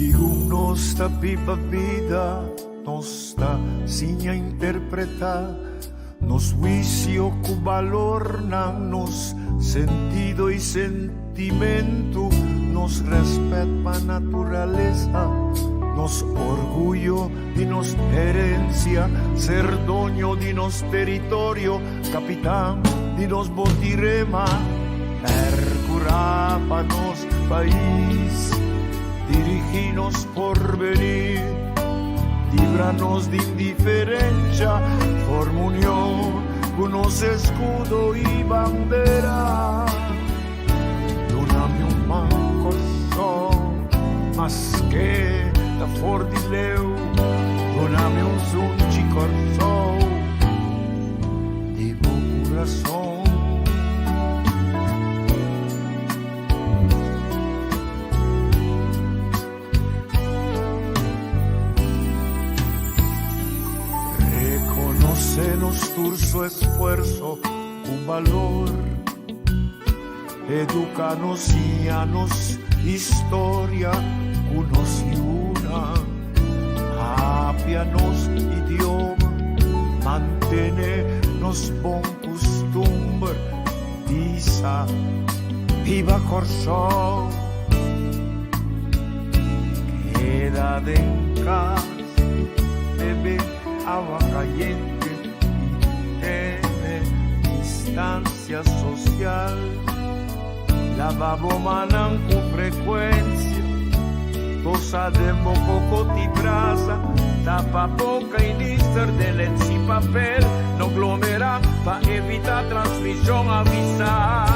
Segun nos ta biba bida, nos ta siña interpretá nos huisio ku balornan, nos sentido i sentimentu, nos rèspèt pa naturalesa, nos orguyo di nos herensia, ser doño di nos teritorio, kapitan di nos botirema, pèrkurá pa nos pais, dirigí nos porvenir, libra nos di indiferensha, forma union ku nos eskudo i bandera. Duna mi un man Kòrsou, maske ta for di leu, duna mi un sunchi Kòrsou di bo kurason. Reconoce nos tur su esfuerzo cu balor. Educa nos, siña nos historia cu nos yunan. Papia nos idioma, mantene nos bon custumber. Bisa, Biba Kòrsou! Keda den kas, bebe awa kayente i tene distansia sosial. Laba bo mannan ku frekuensia, tosa den bo kokot i brasa, tapa boka i nister den lens i papel, no glomerá pa evitá transmishon, avisá.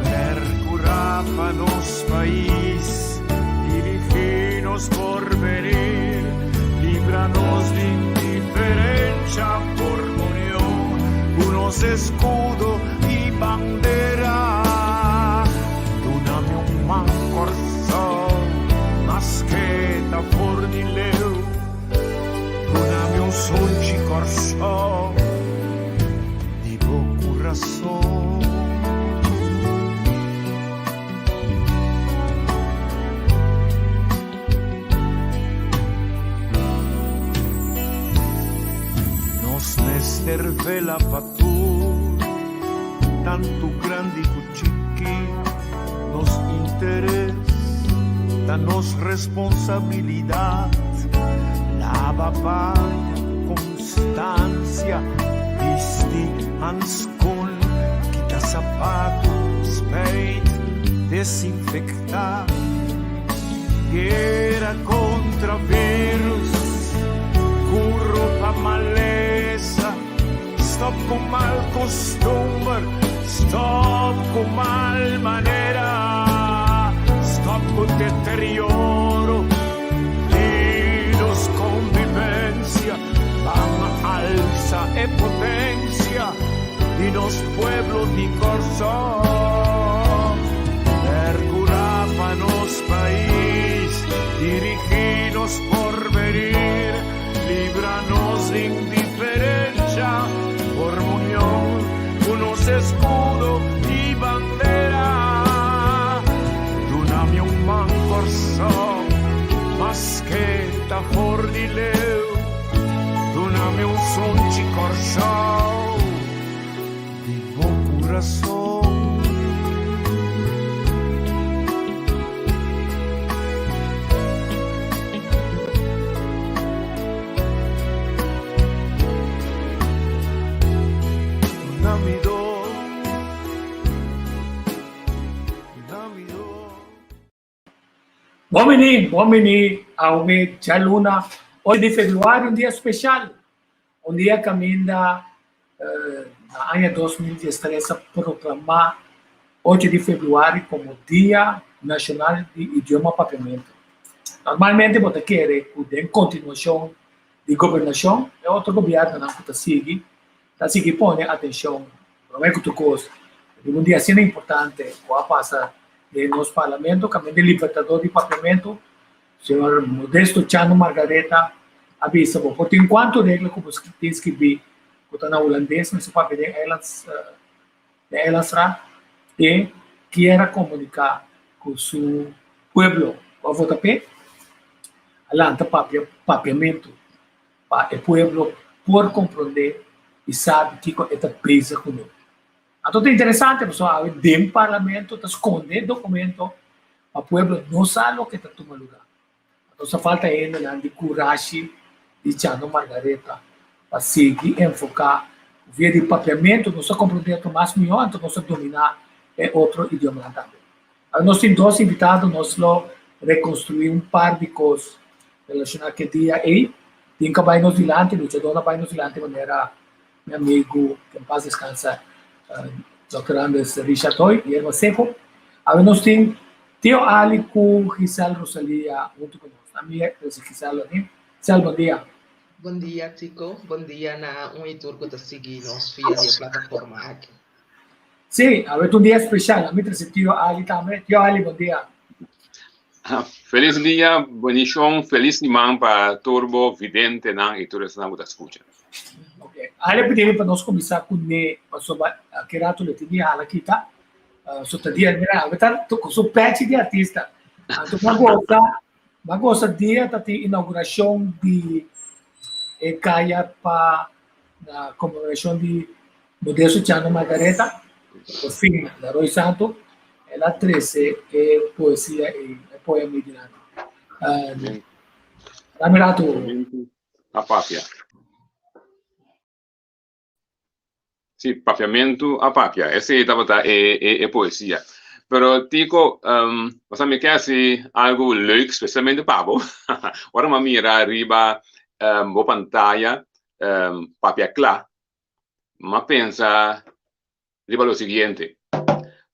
Perkurá pa nos pais, dirigí nos porvenir, libra nos di indiferensha, forma union ku nos eskudo i bandera. Duna mi un man Kòrsou, maske ta for di leu. Duna mi un sunchi Kòrsou, di bo kurason. Nos mester vela pa tur, tantu grandi ku chiki. Nos interes ta nos responsabilidat. Laba paña ku konstansia, bisti hanskon, kita sapatu, spijt, desinfektá. Guera kontra virus, ku ropa malesa, stop ku mal kustumber, stop ku mal manera, stop ku deterioro di nos konvivensia, ban alsa e potensia di nos pueblo di Kòrsou. Perkurá pa nos pais, dirigí nos porvenir, libra nos di indiferensha, forma union ku nos eskudo i bandera. Duna mi un man Kòrsou, maske ta for di leu. Duna mi un sunchi Kòrsou di bo kurason. Duna mi do, duna mi do. Bon bini, bon bini awe djaluna ocho di februari, un dia special, un dia caminda na aña 2013 a proclama ocho di februari como Dia Nacional di Idioma Papiamento. Normalmente bo ta kere cu den continuacion di gobernacion e otro gobiernonan cu ta sigui ta sigui pone atencion prome cu tur cos riba un dia asina importante cu a pasa den nos Parlamento caminda e Libertador di Papiamento, señor Modesto Chano Margaretha a bisa bo por tin cuanto regla cu bo tin scribi cu ta na Hulandes mester papia den Eilands den Eilandsraad e kier a comunica cu su pueblo. ku a vota p'e, a lanta papia papiamentu pa e pueblo por komprondé i sabi kiko e ta bezig kuné. Anto ta interesante pasobra awe den parlamento ta skonde dokumento pa pueblo no sa loke ta tuma lugá. Anto sa falta hendenan di kurashi di Chano Margaretha pa sigui enfoká via di papiamentu nos ta komprondé otro mas mihó anto nos ta dominá e otro idiomanan tambe. Awe nos tin dos invitado, nos lo rekonstruí un par di kos relashoná ku e dia ei. Tin ku a bai nos dilanti, luchadónan a bai nos dilanti manera mi amigu ku en pas deskansa Dòkter Andres Richard Hoy, Yerba Seco. Awe nos tin Tio Ali ku Giselle Rosalia huntu ku nos. Ami trese Giselle anin. Giselle, bon dia. Bon dia Tico, bon dia na un i tur ku ta sigui nos via di e plataforma aki. Sí, awe ta un dia spesial. Ami trese Tio Ali tambe. Tio Ali, bon dia. Felis dia, benishon, felis siman pa tur bo videntenan i tur esnan ku ta skucha. Ok, Ali a pidi mi pa nos kuminsá kuné pasobra aki ratu lo tin di hala kita. So ta dia, mira, awe ta ku su pechi di artista. Anto m'a gosa, m'a gosa dia ta tin inaugurashon di e kaya pa na konmemorashon di Modesto Chano Margaretha, por fin na Rooi Santo, el a trese e poesia ei, e poema ei dilanti. Dame rato. A papia. Sí, papiamentu a papia. Esei tabata e, e, e poesia. Pero Tico, um, basta mi ke hasi algo leuk, spesialmente pa bo. Ora mi mira riba um, bo pantaya, um, papia kla, m'a pensa riba lo siguiente.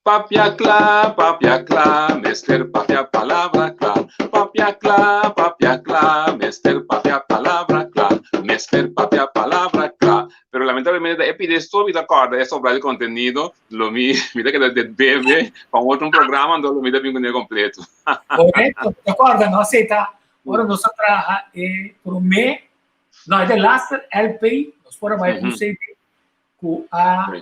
Papia kla, papia kla, mester papia palabra kla. Papia kla, papia kla, mester papia palabra kla. Mester papia palabra kla. Pero lamentablemente ta e pide so mi ta kòrda e sobra di kontenido, lo mi mi ta keda de debe pa un otro programa, anto lo mi ta bin kuné kompleto. Korekto, mi ta kòrda, no aseta ora nos a traha e promé, no e de laster LP, nos por a bai ku un CD ku a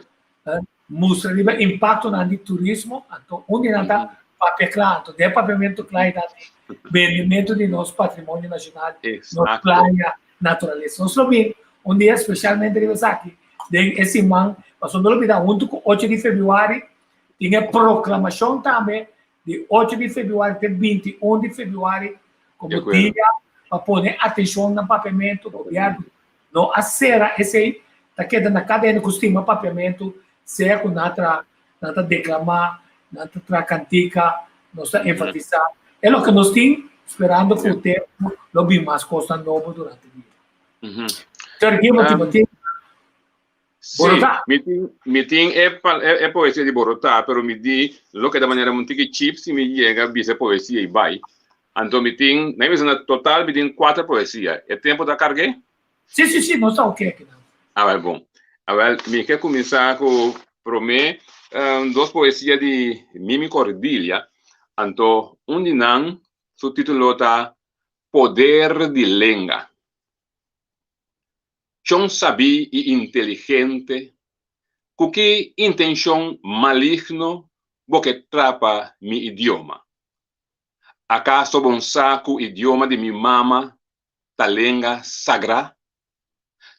mustra riba impaktonan di turismo, anto un di nan ta papia kla, anto den papiamentu kla i ta di bendimentu di nos patrimonio nashonal, nos playa, naturalesa. Nos lo bin un dia spesialmente riba esaki den e siman, pasobra no lo bida huntu ku ocho di febrüari tin e proklamashon tambe di ocho di febrüari te 21 di febrüari komo dia pa pone atenshon na papiamentu, gobièrnu No a sera esei, ta keda na kada hende ku stima papiamentu, sea ku nan tra nan ta deklamá, nan ta traha kantika, nos ta enfatisá e loke nos tin, sperando ku tempu lo bin mas kosnan nobo durante dia. Turkey bo tin bo tin Sí, Borotá. mi tin, mi tin e, pa- e, e poesia di Borotá, pero mi di lo keda manera un tiki chip si mi yega bisa e poesia i bai. Anto mi tin, na e mester na total mi tin kuater poesia. E tempo ta karg'é? Sí, sí, sí, nos ta oké aki nan. Awel bon. Awel, mi ke kuminsá ku promé dos poesia di Mimi Cordilia. Anto un di nan su título ta Poder di Lenga. Chon sabí i inteligente, ku ki intenshon maligno bo ke trapa mi idioma? Akaso bon sa ku idioma di mi mama ta lenga sagrá?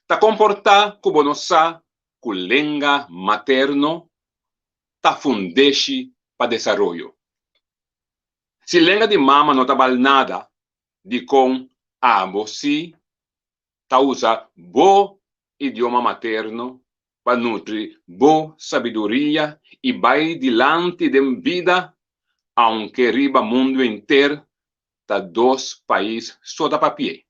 Ta komportá ku bo no sa ku lenga materno ta fundeshi pa desaroyo? Si lenga di mama no ta bal nada, dikon abo si ta usa bo idioma materno pa nutri bo sabiduria i bai dilanti den bida, aunke riba mundu henter ta dos pais so ta papi'é.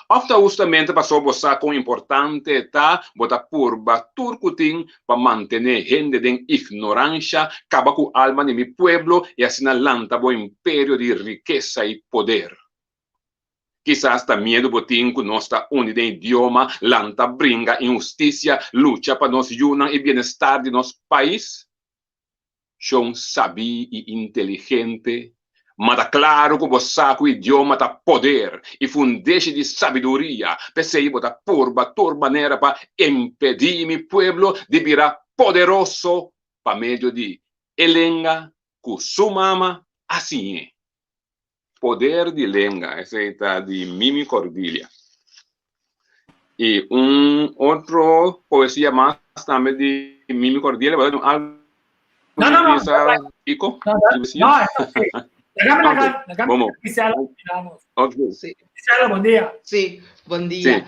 Òf ta hustamente pasobra bo sa kon importante e ta, bo ta purba tur ku tin pa mantené hende den ignoransha, kaba ku alma di mi pueblo i asina lanta bo imperio di rikesa i poder. Kisas ta miedu bo tin ku nos ta uni den idioma, lanta bringa inhustisia, lucha pa nos yunan i bienestar di nos pais? Shon sabí i inteligente, ma ta klaru ku bo sa ku idioma ta poder i fundeshi di sabiduria, p'esei bo ta purba tur manera pa impedí mi pueblo di bira poderoso pa medio di e lenga ku su mama a siñ'é. Poder di Lenga, esei ta di Mimi Cordilia. I un otro poesia mas tambe di Mimi Cordilia, bo ta dun algo No, no, no. bisa Kiko? No, no, no, Déjame Ok, déjame vamos. Gisela, miramos. Ok. Sí. Gisela, bom dia. Sí, bon dia.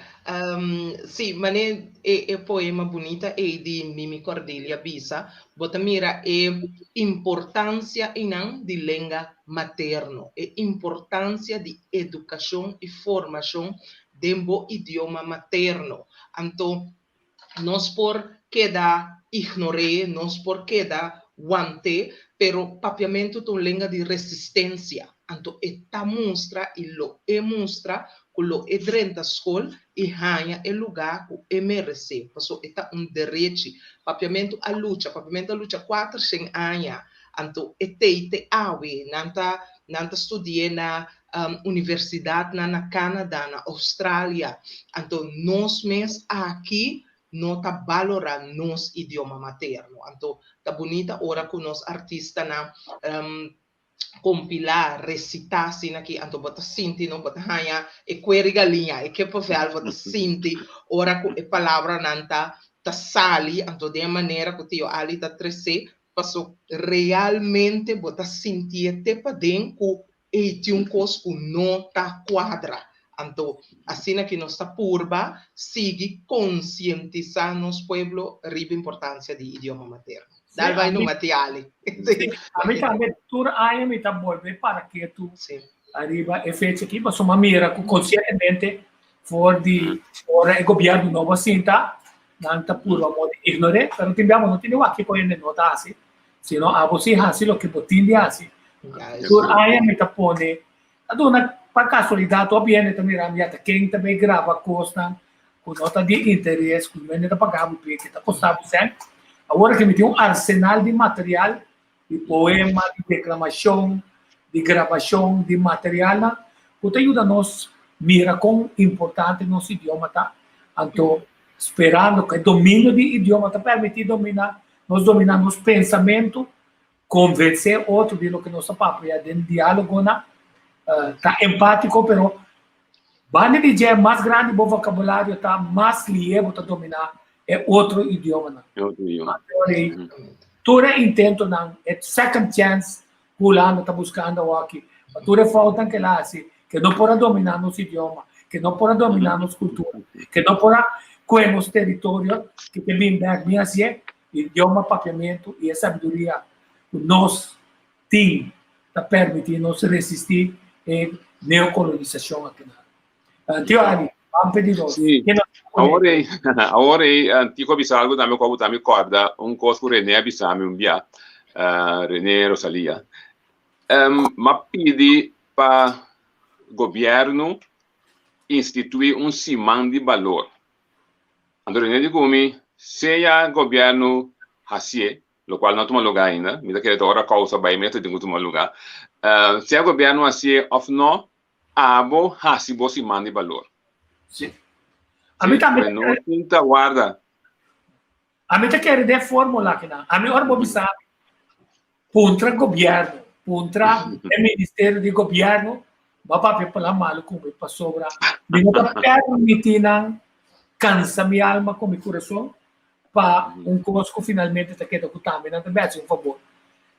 Sí, mane e poema bunita ei di Mimi Cordelia bisa, bo ta mira e importancia einan di lenga materno, e importancia di educacion y formacion den bo idioma materno. Anto nos por keda ignor'é, nos por keda want'é, pero papiamentu ta un lenga di resistencia. Anto e ta mustra y lo e mustra cu lo e drenta scol y haña e lugar cu e merecé, paso e ta un derechi. Papiamentu a lucha, papiamentu a lucha 400 aña, anto e tei te awe, nan ta studi'é na universidadnan na Canada, na Australia. Anto nos mes aki no ta balora nos idioma materno. Anto ta bunita ora cu nos artistanan compila, recita asina aki, anto bo ta sinti, no, bo ta haña e cueri galiña, e kippenvel, bo ta sinti ora cu e palabranan ta sali, anto den e manera cu Tio Ali ta trece, paso realmente bo ta sintié te paden cu ei tin un cos cu no ta cuadra. Anto asina cu nos ta purba sigui concientisa nos pueblo riba importancia di idioma materno. Dal bai numa, Tio Ali. Sí, ami tambe tur aña mi ta bolbe para ketu ariba e fecha aki, pasobra mi mira cu conscientemente for di ora e gobierno nobo a sinta, nan ta purba modo di ignor'é, pero tin bia bo no tin di wak kiko hende no ta hasi, sino abo si hasi loke bo tin di hasi. Tur aña mi ta pone, ta duna pa casualidad hopi hende ta mira mi ya ta ken ta bay graba cosnan cu no ta di interes, cu no hende ta paga bo p'e, ke ta costa bo cen. Awor ke mi tin un arsenal di material, di poema, di declamacion, di grabacion, di materialnan cu ta yuda nos mira con importante nos idioma ta. Anto, sperando cu e dominio di idioma ta permiti domina, nos domina nos pensamento, convence otro di loke nos ta papia den dialogonan, ta empatico, pero banda di dje mas grandi bo vocabulario ta, mas lihe bo ta domina e otro idiomanan. E otro idioma. Tur e intentonan, e second chance ku Hulanda ta buskando awoki, pa tur e foutnan ku el a hasi, ke no por a dominá nos idioma, ke no por a dominá nos kultura, ke no por a kue nos teritorio, ke ke bin bèk bin hasié, idioma papiamentu i e sabiduria ku nos tin ta permití nos resistí e neokolonisashon akinan. Tio Adi, ban pidi nos. Sí. Ke nos ta pone? Awor ei, awor ei, Tico a bisa algo tambe ku a mi kòrda un kos ku René a bisa mi un bia, René Rosalia. M'a pidi pa gobièrnu instituí un siman di balor. Anto René di ku mi, sea gobièrnu hasié, lokual no a tuma lugá ainda, mi ta kere ta ora kousa bai mes ta tin ku tuma lugá, sea gobièrnu hasié òf nò, abo hasi bo siman di balor. Sí. Ami tambe ta No kere. tin ta warda. Ami ta kere den formula akinan. Ami ora bo bisa mi, puntra gobièrnu, puntra e ministerio di gobièrnu, bo a papia palabra malu ku mi pasobra mi no ta permití nan kansa mi alma ku mi kurason pa un kos ku finalmente ta keda ku tambe nan ta bèsi un fabor.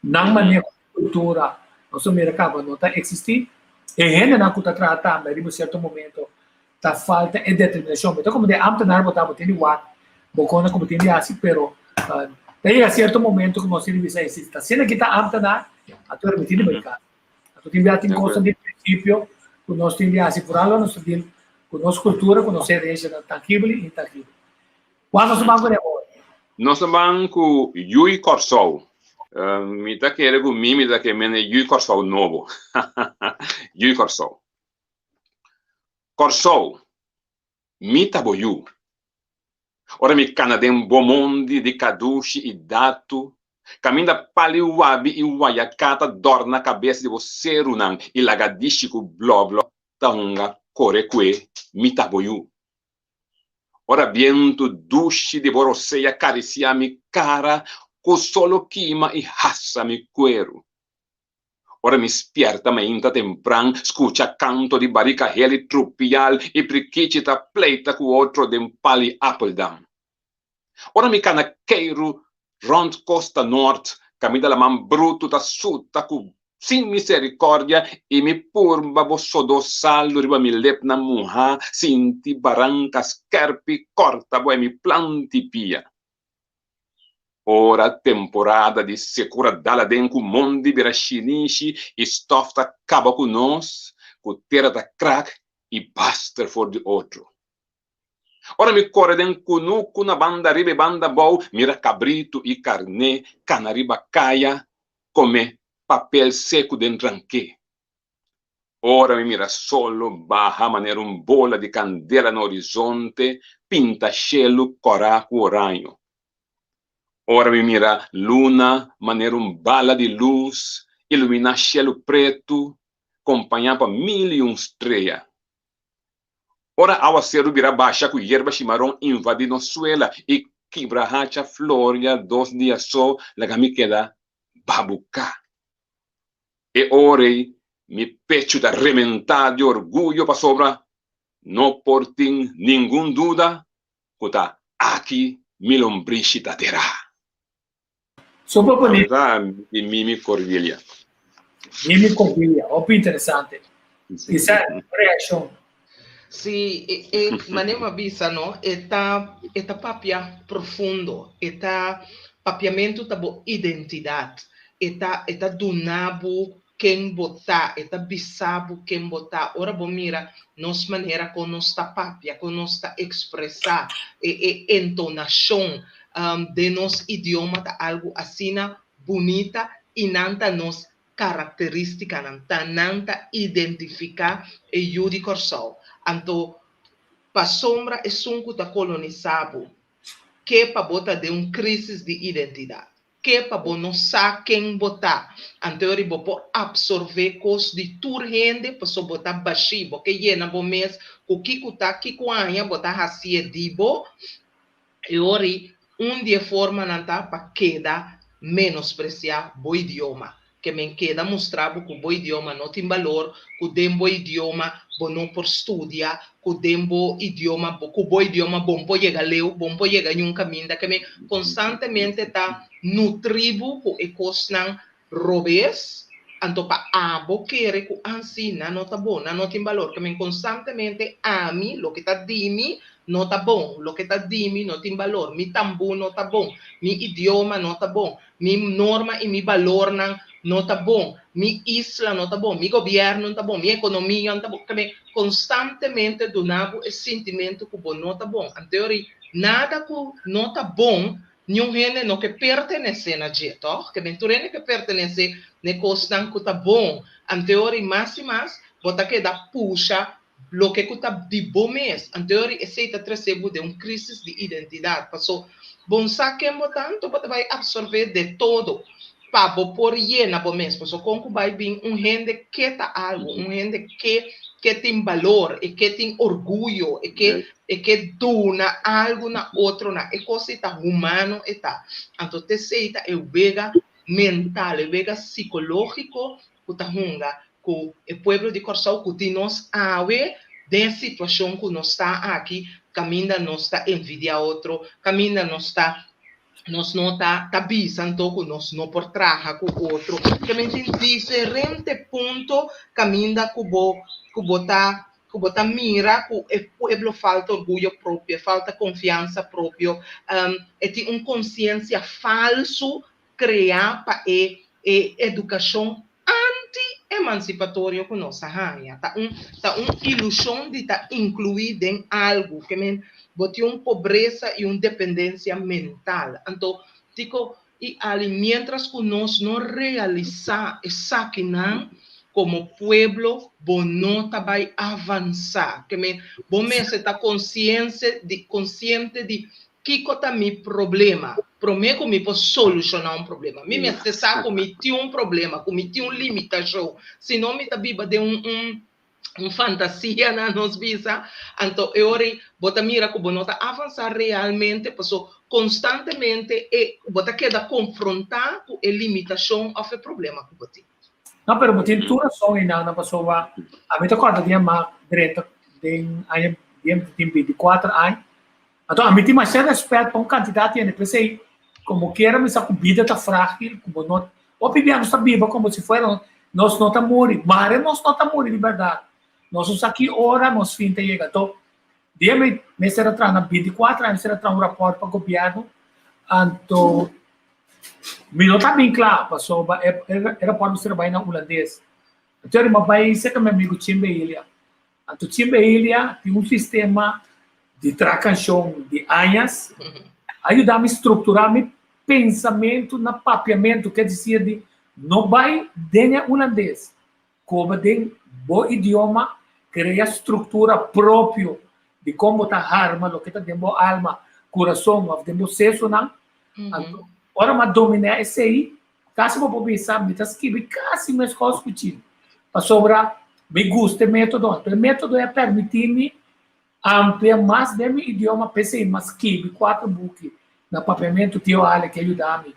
Nan maneho di kultura nos a mira kaba no ta eksistí. E hendenan ku ta traha tambe riba sierto momento ta falta e determinashon. Mi ta komo di ámtenar bo ta bo tin di wak bo kona ku bo tin di hasi pero ta yega sierto momento ku nos tin di bisa si ta asina ki ta ámtenar anto mi tin di bai kas. Anto tin bia tin kosnan di prinsipio ku nos tin di hasi por algo nos ta deal ku nos kultura ku nos herensianan tangibel i intangibel. Kua nos ta ban ku den ora? Nos ta ban ku Yui Kòrsou. Mi ta kere ku mi mi ta ke mende Yui Kòrsou nobo. Yui Kòrsou. Kòrsou, mi ta bo yu. Ora mi kana den bo mondi di kadushi i datu, kaminda pali wabi i wayaká ta dòrna kabes di bo serunan i lagadishi ku blòblò ta hunga kore kue, mi ta bo yu. Ora bientu dushi di bo rosea karisiá mi kara ku solo kima i hasa mi kueru. Ora mi spièrta mainta tempran, skucha kanto di barika hel i trupial i prikichi ta pleita ku otro den pal'i apeldam. Ora mi kana keiru rònt kosta nòrt, kaminda laman brutu ta suta ku sin miserikòrdia i mi purba bo sodó salu riba mi lepnan muhá, sinti baranka skèrpi kòrta bo e mi plant'i pia. Ora temporada di sekura dal aden ku mondi bira shinishi i stòf ta kaba ku nos, ku tera ta krak i baster for di otro. Ora mi kore den kunuku na banda riba i banda abou, mira kabritu i karné kana riba kaya kome papel seku den tranké. Ora mi mira solo baha manera un bola di kandela na horizonte pinta shelu kòrá ku oraño. Ora mi mira luna manera un bala di lus iluminá shelu pretu kompañá pa mil i un strea. Ora awaseru bira basha ku yerba shimaron invadí nos suela i kibra hacha floria dos dia so laga mi keda babuká. E ora ei mi pechu ta rementá di orguyo pasobra no por tin ningun duda ku ta aki mi lombrishi ta derá. Super bonito. Ta di Mimi Cordelia. Mimi Cordelia, hopi interesante. Isa, reaccion. Si, e, e mane m'a bisa, no? E ta, e ta papia profundo. E ta, papiamentu ta bo identidad. E ta, e ta duna bo ken bo ta, e ta bisa bo ken bo ta. Ora bo mira nos manera kon nos ta papia, kon nos ta ekspresá, e e entonashon den nos idioma ta algu asina bunita i nan ta nos karakterístikanan, ta nan ta identifiká e yu di Kòrsou. Anto pasobra esun ku ta kolonisá bo ke pa bo ta den un krísis di identidat. Ke pa bo no sa ken bo ta. Anteori bo por absorvé kos di tur hende paso bo ta bashí, bo ke yena bo mes ku kiko ta, kiko haña bo ta hasié di bo. E ori un di e formanan ta pa keda menospresiá bo idioma. Ke men keda mustra bo ku bo idioma no tin balor, ku den bo idioma bo no por studia, ku den bo idioma bo ku bo idioma bo no por yega leu, bo no por yega niun kaminda. Ke men konstantemente ta nutri bo ku e kosnan robes, anto pa abo kere ku ansi nan no ta bon, nan no tin balor. Ke men konstantemente ami, loke ta di mi, no ta bon, loke ta di mi no tin balor, mi tambú no ta bon, mi idioma no ta bon, Mi norma i mi balornan no ta bon, mi isla no ta bon, mi gobièrnu no ta bon, mi ekonomia no ta bon. Kende konstantemente duna bo e sintimentu ku bo no ta bon. Anteori, nada ku no ta bon, niun hende no ke pertenesé na dje, tòg? Kende tur hende ke pertenesé na e kosnan ku ta bon. Anteori, mas i mas bo ta keda pusha loke ku ta di bo mes. Anto esei ta trese bo den un krisis di identidat, paso bo no sa ken bo ta, anto bo ta bai absorbe de todo pa bo por yena bo mes. Paso kon ku bai bin un hende ke ta algu, un hende ke ke tin balor, e ke tin orguyo, e ke e ke duna algu na otronan, e kos ei ta humano e ta. Anto t'esei ta e wega mental, e wega sikológiko ku ta hunga ku e pueblo di Kòrsou ku tin nos awe den e situashon ku nos ta aki kaminda nos ta envidiá otro, kaminda nos ta nos no ta ta bisa anto ku nos no por traha ku otro. También tin diferente punto kaminda ku bo ku bo ta ku bo ta mira ku e pueblo falta orguyo propio, falta konfiansa propio, e tin un konsiensia falsu kreá pa e e edukashon anti-emansipatorio ku nos a haña. Ta un ta un ilushon di ta inkluí den algu, ke men bo tin un pobresa i un dependensia mental. Anto, Tico i Ali, miéntras ku nos no realisá esakinan komo pueblo, bo no ta bai avansá. Ke men bo mester ta konsiense di konsiente di Kiko ta mi problema? Promé ku mi por solushoná un problema, mi mester sa ku mi tin un problema, ku mi tin un limitashon. Si no, mi ta biba den un un un fantasia, na nos bisa. Anto e ora ei bo ta mira ku bo no ta avansá realmente, paso konstantemente e bo ta keda konfrontá ku e limitashon òf e problema ku bo tin. No, pero bo tin tur rason einan, pasobra ami ta kòrda dia m'a drenta den aña dia mi tin bintikuater aña. Anto ami tin masha rèspèt pa un kantidat di hende, p'esei komo kiera mi sa ku bida ta frágil, ku bo no, hopi bia nos ta biba komo si fuera nos no ta muri, mare nos no ta muri di bèrdat. Nos no sa ki ora nos fin ta yega. Anto dia mi mester a traha na bintikuater aña mi mester a traha un rapòrt pa gobièrnu, anto Mi no ta bin kla pasobra e rapòrt mester a bai na hulandes. Anto mi a bai serka mi amigu Chimbe Ilia. Anto Chimbe Ilia tin un sistema di traha kanshon di añas. A yuda mi strukturá mi pensamentu na papiamentu, ke disir di no bai den e hulandes, koba den bo idioma, krea struktura propio di kon bo ta harma loke ta den bo alma, kurason òf den bo sesonan. Anto, ora mi a dominá esei, kasi bo por bisa mi ta skibi kasi meskos ku Chin, pasobra mi gusta e método. Anto e método ei a permití mi amplia mas den mi idioma, p'esei mi a skibi kuater buki na papiamentu. Tio Ale ke a yuda mi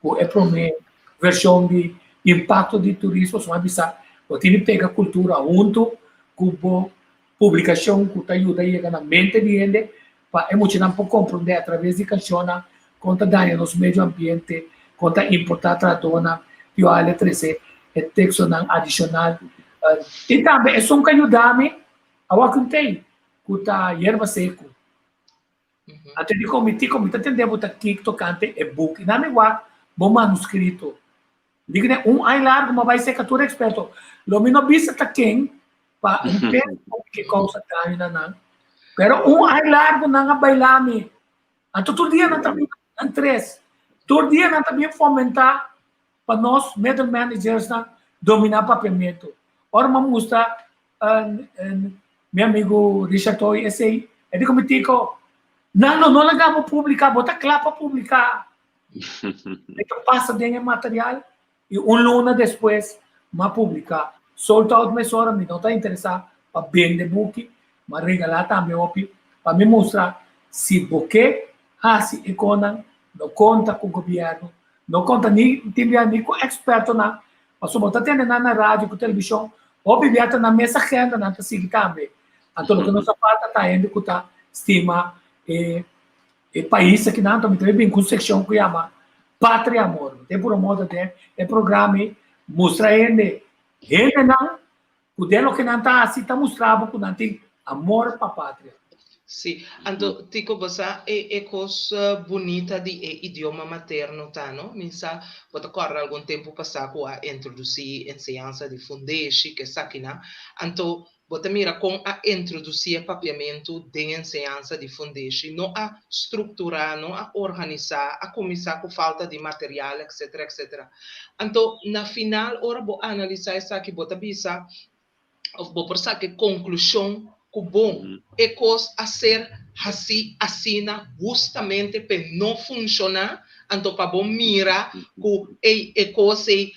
ku e promé vershon di Impakto di Turismo. So mi a bisa, bo tin di pega kultura huntu ku bo publikashon ku ta yuda yega na mente di hende pa e muchanan por komprondé atraves di kanshonnan kon ta daña nos medio ambiente, kon ta importá trahadónan. Tio Ale trese e tekstonan adishonal. I tambe esun ku a yuda mi awor ku N tei ku ta yerba seku. Anto di kon mi tiko mi ta tende bo ta kik tokante e buki. Nan mi wak bo manuskrito. Di kine un aña largu mi a bai seka tur eksperto. Lo mi no bisa ta ken pa un pensa ke kousa daño na nan. Pero un aña largu nan a baila mi. Anto tur dia nan ta bin nan tres. Tur dia nan ta bin fomentá pa nos middle managersnan dominá papiamentu. Ora mi a mustra mi amigu Richard Toy esei, e di ku mi, Tico, nan lo no laga bo publiká, bo ta kla pa publiká. Mi ta pasa den e material i un luna despues mi a publiká. Sold out mesora, mi no ta interesá pa bende buki, mi a regalá tambe hopi pa mi mustra si bo ke hasi e konan, no konta ku gobièrnu, no konta ni tin bia ni ku ekspertonan, pasobra bo ta tende nan na radio ku televishon, hopi bia ta nan mes agenda nan ta sigui tambe. Anto loke nos a falta ta hende ku ta stima e E pais akinan ta mi ta bin ku un sekshon ku yama Patria Amor. Mi ta e promote den e programa ei, mustra hende, hendenan ku den loke nan ta hasi ta mustra bo ku nan tin amor pa patria. Sí, anto Tico bo sa e e kos bunita di e idioma materno ta no, mi sa bo ta kòrda algun tempu pasá ku a introdusí enseñansa di fundeshi ku esakinan, anto Bo ta mira kon a introdusí e papiamentu den enseñansa di fundeshi. No a strukturá, no a organisá, a kuminsá ku falta di material, etcetera, etcetera. Anto, na final, ora bo analisá esaki, bo ta bisa òf bo por saka e konklushon ku bon, e kos a ser hasí asina hustamente p'e no funshoná, anto pa bo mira ku ey e kos ei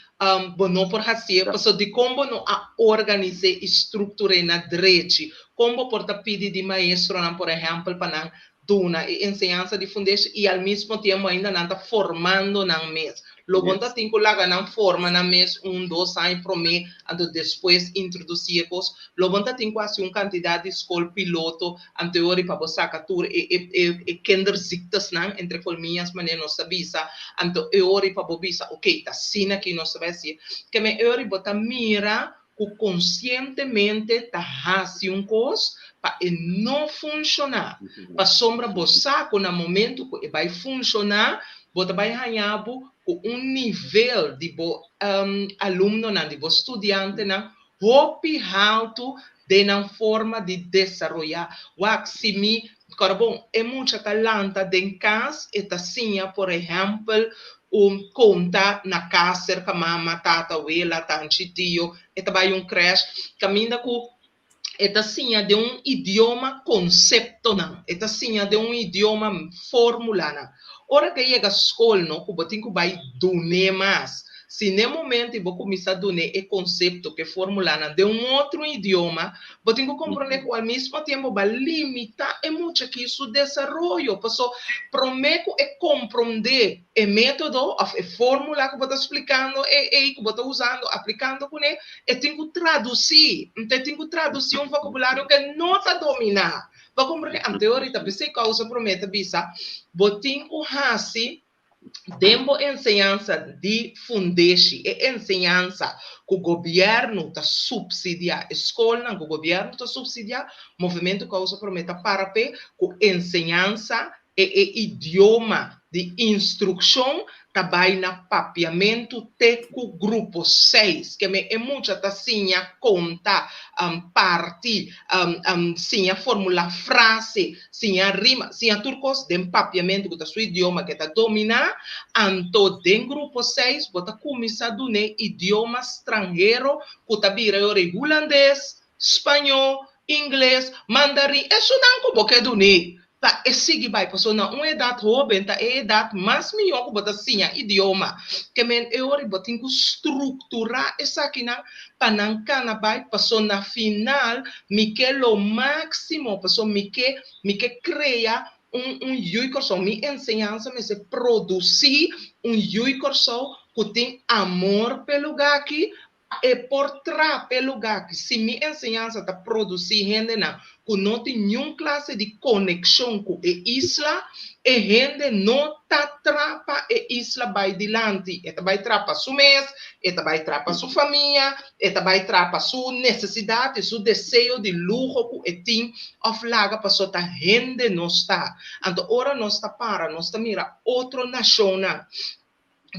bo no por hasié, pasobra dikon bo no a organis'é i struktur'é na drechi? Kon bo por ta pidi di maestronan, por ehèmpel, pa nan duna e enseñansa di fundeshi i al mismo tiempo ainda nan ta formando nan mes? Lo bo ta tin ku laga nan forma nan mes un, dos aña promé, anto despues introdusí e kos. Lo bo ta tin ku hasi un kantidat di skol piloto anteori pa bo saka tur e e e e kinderziektes-nan, entre kolmias manera nos ta bisa, anto e ora pa bo bisa, ok, ta asina aki nos ta bai hasié. Keme e ora bo ta mira ku konsientemente ta hasi un kos pa e no funshoná, pasobra bo sa ku na momentu ku e bai funshoná, bo ta bai haña bo ku un nivel di bo alumnonan, di bo studiantenan hopi haltu den nan forma di desaroyá. Wak, si mi, kòrda bon, e mucha ta lanta den kas, e ta siña, por ehèmpel, un konta na kas serka mama, tata, wela, tanchi, tio, e ta bai un krèsh, kaminda ku e ta siña den un idioma konseptonan, e ta siña den un idioma fórmulanan. Ora ku e yega skol no, ku bo tin ku bai dun'é mas. Si n'e momento bo kuminsá dun'é e konsepto ku e formulanan den un otro idioma, bo tin ku komprondé ku al mismo tiempo bo a limitá e mucha aki su desaroyo. Paso promé ku e komprondé e método òf e fórmula ku bo ta splikando e ei ku bo ta usando, aplikando kuné, e tin ku tradusí. Anto e tin ku tradusí un vokabulario ku e no ta dominá. Bo a komprondé? Anto e orita p'esei kousa promé ta bisa, bo tin ku hasi den bo enseñansa di fundeshi, e enseñansa ku gobièrnu ta supsidiá, e skolnan ku gobièrnu ta supsidiá, Movementu Kousa Promé ta para p'e ku enseñansa e e idioma di instrukshon ta bai na papiamentu te ku grupo seis. Ke men e mucha ta siña konta, parti, siña formulá frase, siña rima, siña tur kos den papiamentu ku ta su idioma ke ta dominá. Anto den grupo seis bo ta kuminsá dun'é idioma stranhero ku ta bira e ora ei hulandes, spañó, ingles, mandarin, esunnan ku bo ke dun'é. Pa e sigui bai, pasobra na un edat hóben ta e edat mas mihó ku bo ta siña idioma. Ke men e ora bo tin ku strukturá esakinan pa nan kana bai, pasobra na final mi ke lo máksimo, pasobra mi ke mi ke krea un un yui Kòrsou. Mi enseñansa mester produsí un yui Kòrsou ku tin amor p'e lugá aki, E por tra p'e lugá ki si mi enseñansa ta produsí hendenan ku no tin niun klase di konekshon ku e isla, e hende no ta tra pa e isla bai dilanti. E ta bai tra pa su mes, e ta bai tra pa su famia, e ta bai tra pa su nesesidat i su deseo di luho ku e tin òf laga pasobra ta hende nos ta. Anto ora nos ta para nos ta mira otro nashonnan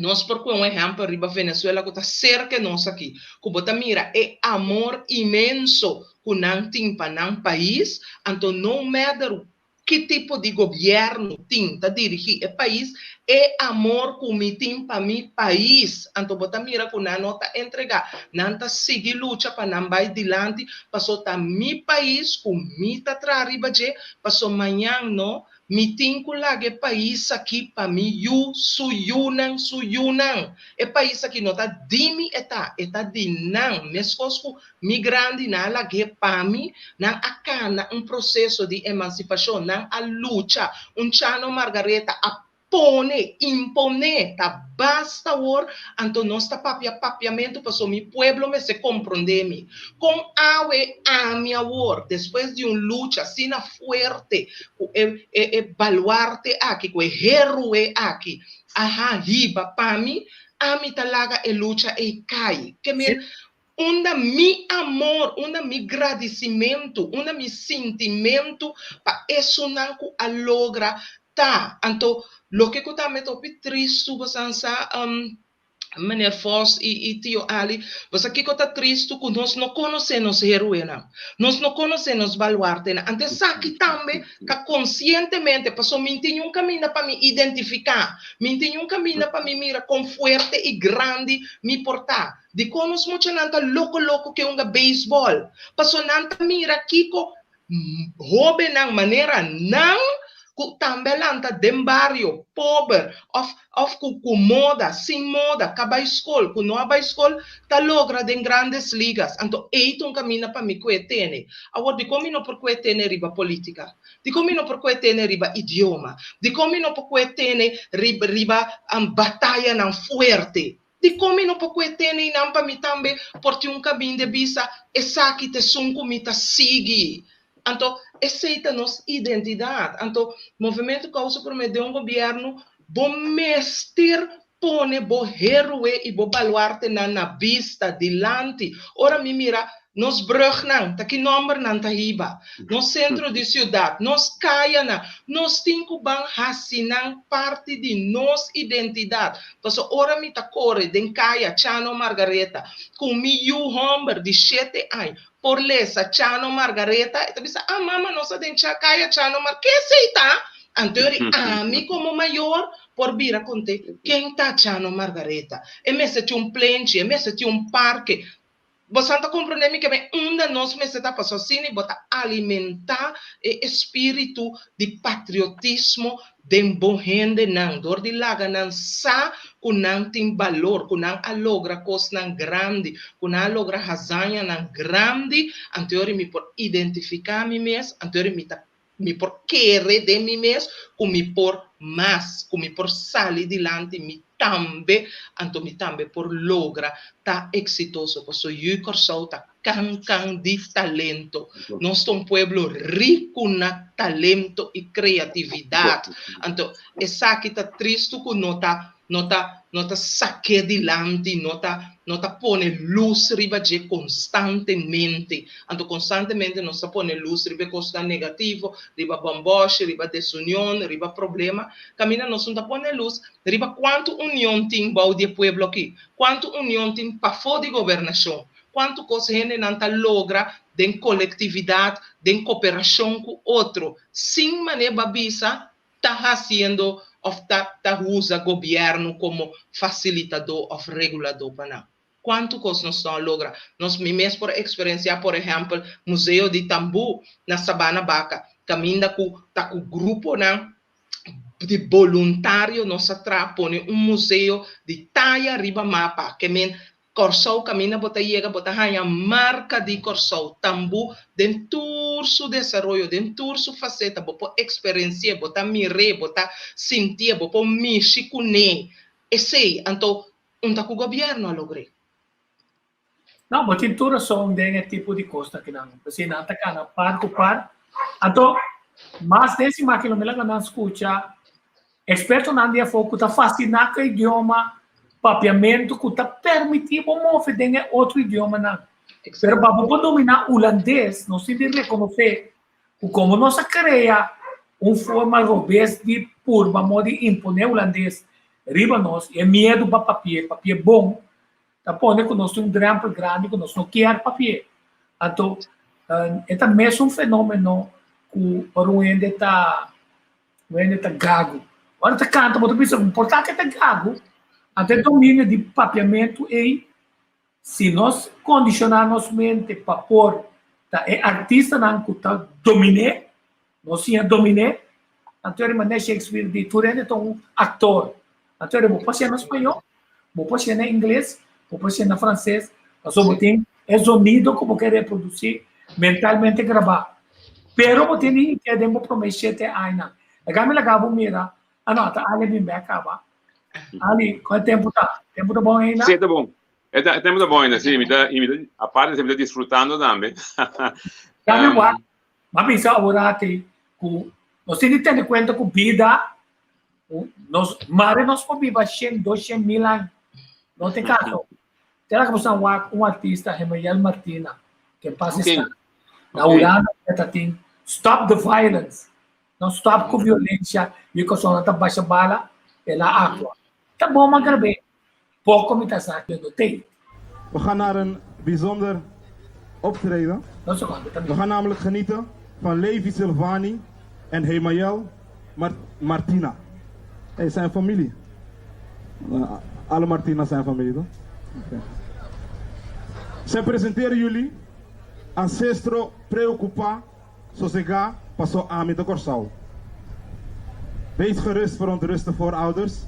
Nos por kue un ehèmpel riba Venezuela ku ta serka nos aki, ku bo ta mira e amor inmenso ku nan tin pa nan pais, anto no matter ki tipo di gobièrnu tin ta dirigí e pais, e amor ku mi tin pa mi pais, anto bo ta mira ku nan no ta entregá, nan ta sigui lucha pa nan bai dilanti, paso ta mi pais ku mi ta traha riba dje, paso mañan no Mi tin ku laga e pais aki pa mi yu, su yunan, su yunan. E pais aki no ta di mi e ta, e ta di nan. Meskos ku mi grandinan a lag'é pa mi, nan a kana un proseso di emansipashon, nan a lucha. Un Chano Margaretha a pone, imponé, ta basta awor, anto nos ta papia papiamentu pasobra mi pueblo mester komprondé mi. Kon awe ami awor, despues di un lucha asina fuerte ku e e e baluarte aki, ku e héroe aki a ha hiba pa mi, ami ta laga e lucha ei kai. Ke men, unda mi amor, unda mi gradisimentu, unda mi sintimentu pa esunnan ku a logra ta. Anto, loke ku tambe ta hopi tristu, bosan sa, Meneer Vos i i Tio Ali, bo sa kiko ta tristu? Ku nos no konosé nos héroenan. Nos no konosé nos baluartenan. Anto esaki tambe ta konsientemente, pasobra mi tin un kaminda pa mi identifiká, mi tin un kaminda pa mi mira kon fuerte i grandi mi por ta. Dikon nos muchanan ta loko loko ke hunga beisbòl? Pasobra nan ta mira kiko Hóbennan manera nan ku tambe a lanta den bario pober òf òf ku ku moda, sin moda, ka bai skol, ku no a bai skol, ta logra den Grandes Ligas. Anto ei ta un kaminda pa mi ku e tene. Awor, dikon mi no por ku e tene riba polítika? Dikon mi no por ku e tene riba idioma? Dikon mi no por ku e tene riba riba batayanan fuerte? Dikon mi no por kue tene i nan pa mi tambe por tin un kaminda e bisa, Esaki ta esun ku mi ta sigui? Anto, esei ta nos identidat. Anto, Movementu Kousa Promé den un gobièrnu, bo mester pone bo héroe i bo baluartenan na bista, dilanti. Ora mi mira Nos brugnan, ta ki nomber nan ta hiba? Nos sentro di siudat, nos kayanan, nos tin ku ban hasi nan parti di nos identidat. Pasobra ora mi ta kore den kaya Chano Margaretha ku mi yu hòmber di shete aña por lesa Chano Margaretha, e ta bisa, Ah mama, nos ta den kaya Chano Mar, ke esei ta? Anto eri ami komo mayor por bira kont'é, Ken ta Chano Margaretha? E mester tin un plenchi, e mester tin un parke. Bosan ta komprondé mi ke men unda nos mester ta pasobra asina bo ta alimentá e espíritu di patriotismo den bo hendenan, dor di laga nan sa ku nan tin balor, ku nan a logra kosnan grandi, ku nan a logra hazañanan grandi, anto yori mi por identifiká mi mes, anto yori mi ta mi por kere den mi mes ku mi por mas, ku mi por sali dilanti mi tambe, anto mi tambe por logra ta eksitoso, paso yu Kòrsou ta kan kan di talento. Nos ta un pueblo riku na talento i kreatividat. Anto esaki ta tristu ku no ta no ta no ta sak'é dilanti, no ta no ta pone lus riba dje konstantemente. Anto konstantemente nos ta pone lus riba e kosnan negativo, riba bòmbòshi, riba desunion, riba problema. Kaminda nos no ta pone lus riba kuantu union tin bou di e pueblo aki, kuantu union tin pafó di gobernashon, kuantu kos hendenan ta logra den kolektividat, den koperashon ku otro, sin manera bo a bisa ta hasiendo òf ta ta usa gobièrnu komo fasilitadó òf reguladó pa nan. Kuantu kos nos no a logra? Nos mi mes por eksperensiá por ehèmpel Museo di Tambú na Sabana Baka, kaminda ku ta ku gruponan di boluntario nos a traha pone un museo di taya riba mapa, ke men Kòrsou kaminda bo ta yega bo ta haña marka di Kòrsou, tambú den tur su desaroyo, den tur su faseta, bo por eksperensi'é, bo ta mir'é, bo ta sintié, bo por mishi kuné. Esei anto un ta ku gobièrnu a logr'é. No, bo tin tur rason den e tipo di kos akinan. P'esei nan ta kana par ku par. Anto, mas den siman aki lo mi laga nan skucha Ekspertonan di afó ku ta fasiná ku e idioma papiamentu ku ta permití bo move den e otro idiomanan. Pero pa bo por dominá hulandes, nos tin di rekonosé ku komo nos a krea un forma robes di purba modo di imponé hulandes riba nos i e miedu pa papi'é, papi'é bon, ta pone ku nos tin un drèmpel grandi ku nos no kier papi'é. Anto, e ta mesun fenómeno ku ora un hende ta Wende ta gagu. Ora ta kanta bo ta bisa por ta ke ta gagu? Anto e dominio di papiamentu ei, si nos kondishoná nos mente pa por ta e artistanan ku ta dominé, nos siña dominé, anto e manera Shakespeare di tur hende ta un aktor. Anto bo por siña na spañó, bo por siña na ingles, bo por siña na franses, pasobra bo tin e zonido ku bo ke reprodusí mentalmente grabá. Pero bo tin di keda den bo promé shete añanan. Laga mi laga bo mira, ah no, ta Ali a bin bek kaba. Ali, kon e tempu ta? Tempu ta bon ainda? Sí, e ta bon. E ta, e tempu ta bon ainda, sí. Mi ta, i mi ta, aparte mi ta disfrutando tambe. Dame wak, m'a bisa aworati ku nos tin di tene kuenta ku bida, nos, mare nos por biba shen, doshen mil aña. No te kaso. Te laga bo san wak un artista, Hemayel Martina, ke pas Okay. esta. Na Okay. Hulanda e ta tin Stop the violence. No stop ku violencia y kosnan ta basha bala, el a actua. Ta bon man grab'é. Poko mi ta sa ke no tei. We gaan naar een bijzonder optreden. No secondo, ta We mi. gaan namelijk genieten van Levi Silvani en Hemayel Martina. Hey, zijn familie. Alle Martina zijn familie, toch? Okay. Zij presenteren jullie Ancestro Preocupa Sosega Paso Ami ta Corsou. Wees gerust verontruste voorouders,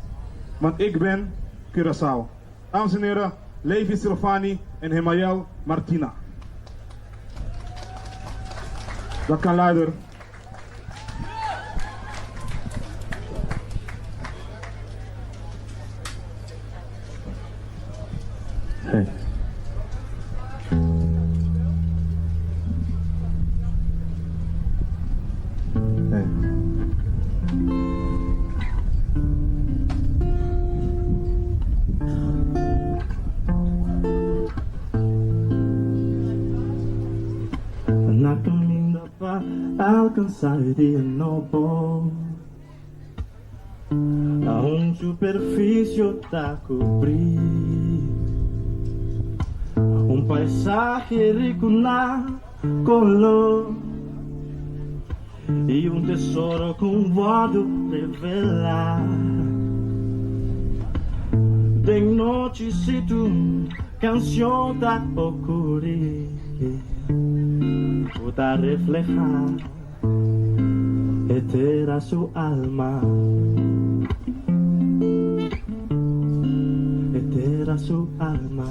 want ik ben Curaçao. Dames en heren, Levi Silvani en Hemayel Martina. Dat kan luider. Hey. Hey. Na caminda pa alcansa e dia nobo Aun superficio ta cubri Un paisahe rico na color Y un tesoro cu un wordo revela Den nochi si tu cancion ta ocuri Cu ta refleha. E tera su alma. E tera su alma.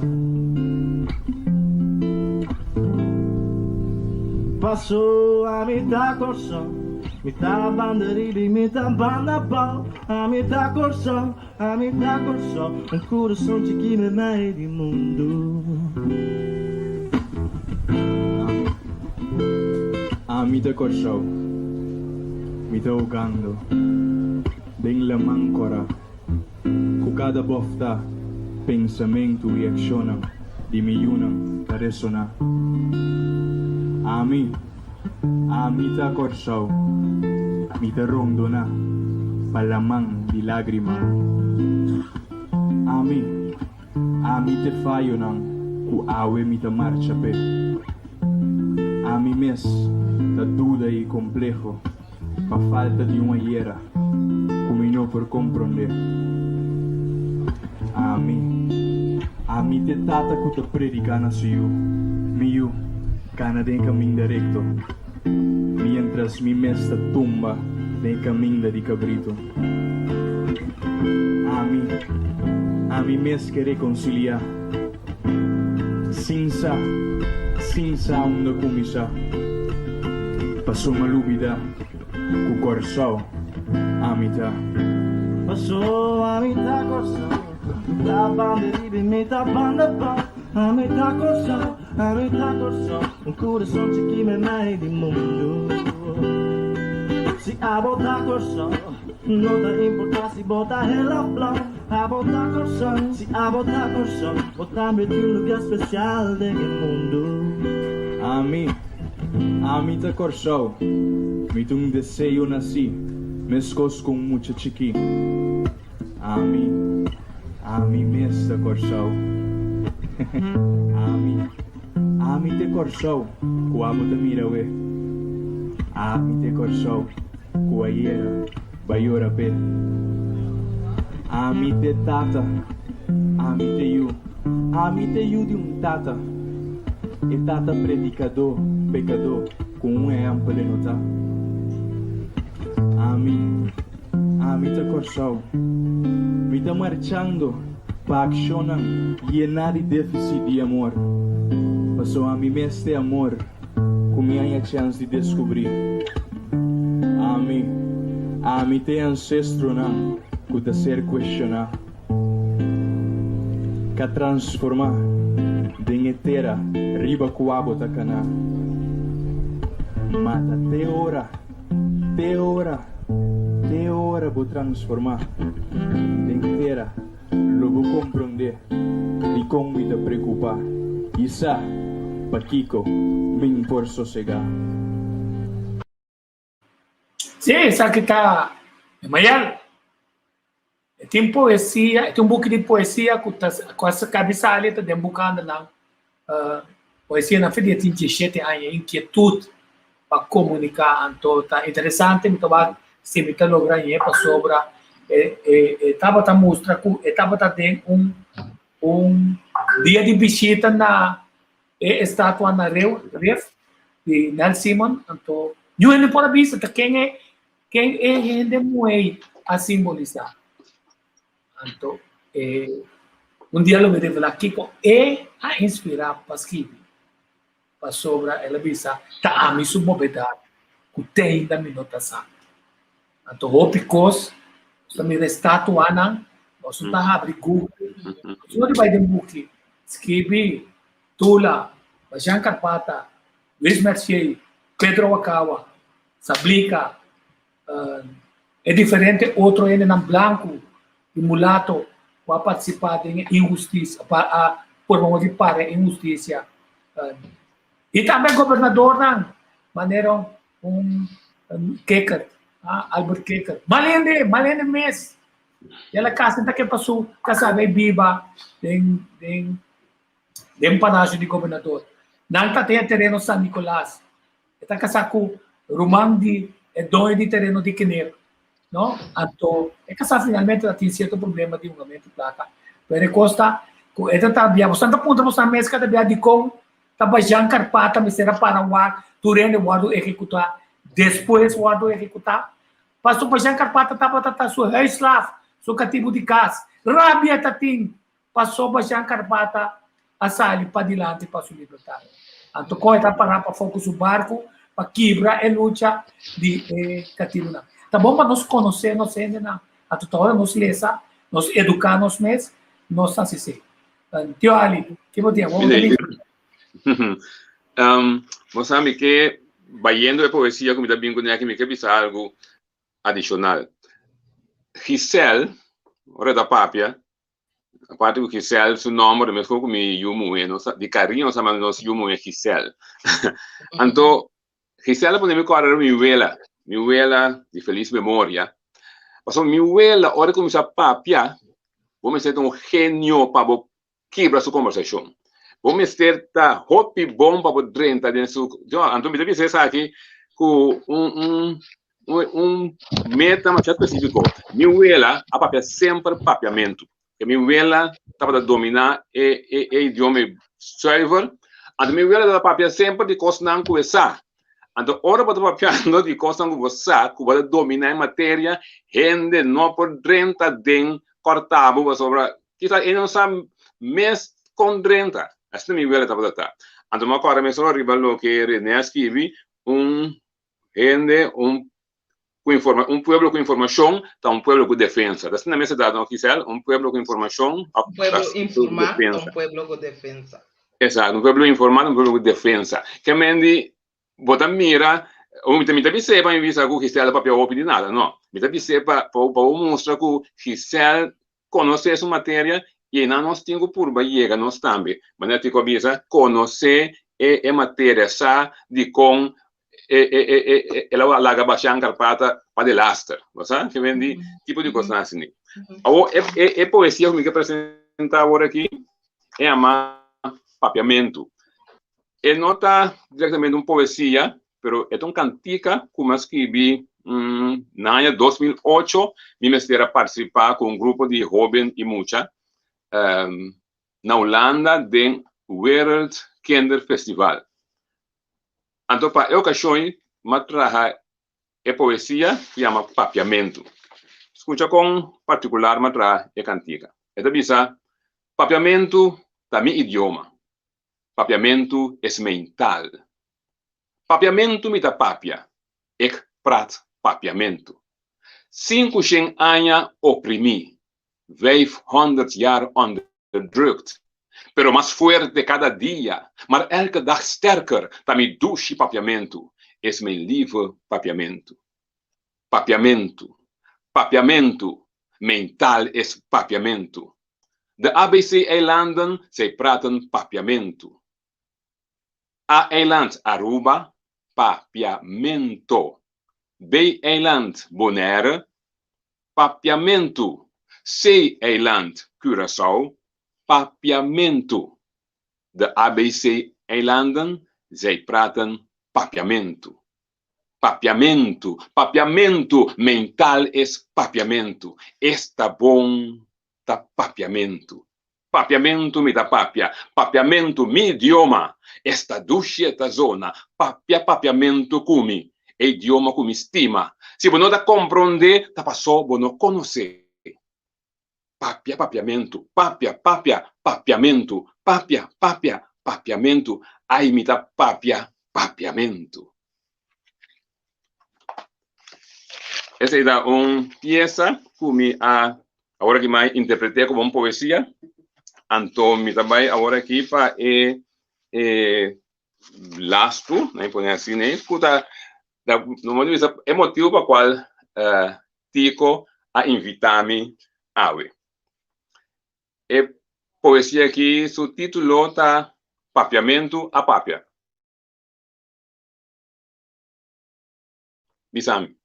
Paso ami ta Kòrsou, mi ta banda riba i mi ta banda abou. Ami ta Kòrsou, ami ta Kòrsou, un kurason chikí meimei di mundu. Ami ta Kòrsou, mi ta hogando den laman kòrá. Ku kada bòftá, pensamentu i akshonnan di mi yunan ta resoná. Ami, ami ta Kòrsou, mi ta rondoná pa laman di lágrima. Ami, ami t'e fayonan ku awe mi ta marcha p'e. Ami mes ta duda i kompleho. Pa falta di un ayera ku mi no por komprondé. Ami, ami t'e tata ku ta prediká na su yu, Mi yu, kana den e kaminda rekto, miéntras mi mes ta tumba den e kaminda di kabritu. Ami, ami mes ke rekonsiliá, sin sa, sin sa unda kuminsá. Paso m'a lubida ku Kòrsou ami ta. Paso ami ta Kòrsou, mi ta banda riba i mi ta banda abou. Ami ta Kòrsou, ami ta Kòrsou, un kurason chikí meimei di mundu. Si abo ta Kòrsou, no ta importá si bo ta hel òf blou. Abo ta Kòrsou, si abo ta Kòrsou, bo tambe tin un lugá spesial den e mundu. Ami. Ami ta Kòrsou, mi ta un deseo nasí, meskos ku un mucha chikí. Ami, ami mes ta Kòrsou. Ami, ami t'e Kòrsou ku abo ta mira awe. Ami t'e Kòrsou ku ayera bai yora p'e. Ami t'e tata, ami t'e yu, ami t'e yu di un tata. E tata predikadó pekadó ku un ehèmpel e no ta. Ami, ami ta Kòrsou. Mi ta marchando pa akshonnan yená di défisit di amor, pasobra ami mester amor ku mi haña chèns di deskubrí. Ami, ami ta e ansestronan ku ta ser kuestioná. Ka transformá den e tera riba kua bo ta kaná. Mata te ora, te ora, te ora bo transformá den tera lo bo komprondé dikon mi ta preokupá i sa pakiko min por sosegá. Sí, esaki ta Mayal. E tin poesia, e tin un buki di poesia ku ta ku a kabi sali ta den bukandanan. Poesia nan fe di e tin diesshete aña, inkietut pa komuniká. Anto ta interesante mi ta wak si mi ta logra ñe pasobra e e e tabata mustra ku e tabata den un un dia di bishita na E estatua na Rif di Nel Simon, anto niun hende por a bisa ta ken e ken e hende muhé a simbolisá. Anto e un dia lo mi revelá kiko e a inspirá pa skibi, pasobra el a bisa ta ami su bobedat ku te ainda mi no ta sa. Anto hopi kos, nos ta mira e statuanan, nos no ta habri Google, nos no ta bai den buki, skibi Tula, Bajan Karpata, Luis Mercier, Pedro Wakawa, Sablika, e diferente otro hendenan blanku i mulato ku a partisipá den e inhustisia, pa a forma di para e inhustisia. I tambe gobernadornan manera un Kikkert, Albert Kikkert. Mal hende, mal hende mes. I el a kasa ta ke pa su kasa bay biba den den den palacio di gobernador. Nan ta ten e tereno San Nicolas. E ta kasa ku ruman di e doño di tereno di Knip, no? Anto e kasa finalmente ta tin cierto problema di hungamento di plaka. Pero e kos ta ku e ta ta bia, boso ta puntra boso mes kada bia dikon ta Bajan Karpata mester a para wak tur hende wòrdu ehekutá. despues wòrdu ehekutá. Pasobra Jean Karpata tabata ta su huisslaaf, su katibu di kas. Rabia ta tin pasobra Jean Karpata a sali padilanti pa su libertat. Anto kon e ta pará pafó ku su barku pa kibra e lucha di e katibunan. Ta bon pa nos konosé nos hendenan. Anto ta ora nos lesa, nos eduká nos mes, nos ta hasi esei. Tio Ali, ke bo tin? Bo ta bisa? Bo sa mi ke bayendo e poesia ku mi ta bin kuné aki mi ke bisa algu adishonal. Giselle, ora e ta papia, aparte ku Giselle su nòmber ta meskos ku mi yu muhé, nos di kariño nos ta manda nos yu muhé Giselle. Anto Giselle a pone mi kòrda riba mi wela, mi wela di felis memoria, pasobra mi wela ora e kuminsá papia, bo mester ta un genio pa bo kibra su kombersashon. Bo mester ta hopi bon pa bo drenta den su, anto mi ta bisa esaki ku un un un meta masha spesífiko. Mi wela a papia semper papiamentu. Ke mi wela tabata dominá e e e idioma zuiver. Anto mi wela tabata papia semper di kosnan ku e sa. Anto ora bo ta papiando di kosnan ku bo sa, ku bo ta dominá e materia, hende no por drenta den kòrta bo pasobra Kisas e no sa mes kon drenta. Asina mi wela tabata ta. Anto mi a kòrda mesora riba loke René a skibi, un hende, un ku informa, un pueblo ku informashon ta un pueblo ku defensa. Ta asina mes e ta, no Gisèle? Un pueblo ku informashon Un pueblo informá ta un pueblo ku defensa. Esakto, un pueblo informá ta un pueblo ku defensa. Ke men di Bo ta mira, mi ta bis'é pa mi bisa ku Gisèle ta papia hopi di nada, no. Mi ta bis'é pa pa bo mustra ku Gisèle konosé su materia i einan nos tin ku purba yega nos tambe. Manera Tico a bisa, konosé e e materia, sa dikon e e e e el a laga basha Karpata pa delaster. Bo sa? Ke men di tipo di kosnan asina. Awor e e e poesia ku mi ke presentá awor aki e yama Papiamentu. E no ta directamente un poesia, pero e ta un cantica cu mi a scribi na aña 2008. Mi mester a participa cu un grupo di hoben y mucha na Hulanda den Wereld Kinder Festival. Anto pa e ocasion mi a traha e poesia cu yama Papiamentu. Scucha con particular mi a traha e cantica. E ta bisa, Papiamentu ta mi idioma. Papiamentu es mijn taal. Papiamentu mi ta papia, ik praat Papiamentu. Sinkushen aña oprimí, vijfhonderd jaar onderdrukt, pero mas fuerte kada dia, maar elke dag sterker ta mi dushi Papiamentu, es mijn lieve Papiamentu. Papiamentu, Papiamentu, mijn taal es Papiamentu. De ABC-eilanden, zij praten Papiamentu. A-eiland Aruba, Papiamento. B-eiland Bonaire, Papiamentu. C-eiland Curaçao, Papiamentu. De ABC-eilanden, zij praten Papiamentu. Papiamentu, Papiamentu, mijn taal is Papiamentu. Esta bon ta Papiamentu. Papiamentu mi ta papia, Papiamentu mi idioma. Esta dushi e ta zona, papia Papiamentu ku mi, e idioma ku mi stima. Si bo no ta komprondé, ta pasó bo no konosé. Papia Papiamentu, papia, papia, Papiamentu, papia, papia, Papiamentu, ai mi ta papia Papiamentu. Esei ta un piesa ku mi a awor aki mi a interpreté komo un poesia, anto mi ta bai awor aki pa e e lastu, nan pone asina ei, ku ta no por bisa e motibu pa kual Tico a invitá mi awe. E poesia aki su título ta Papiamentu a papia. Bisa mi.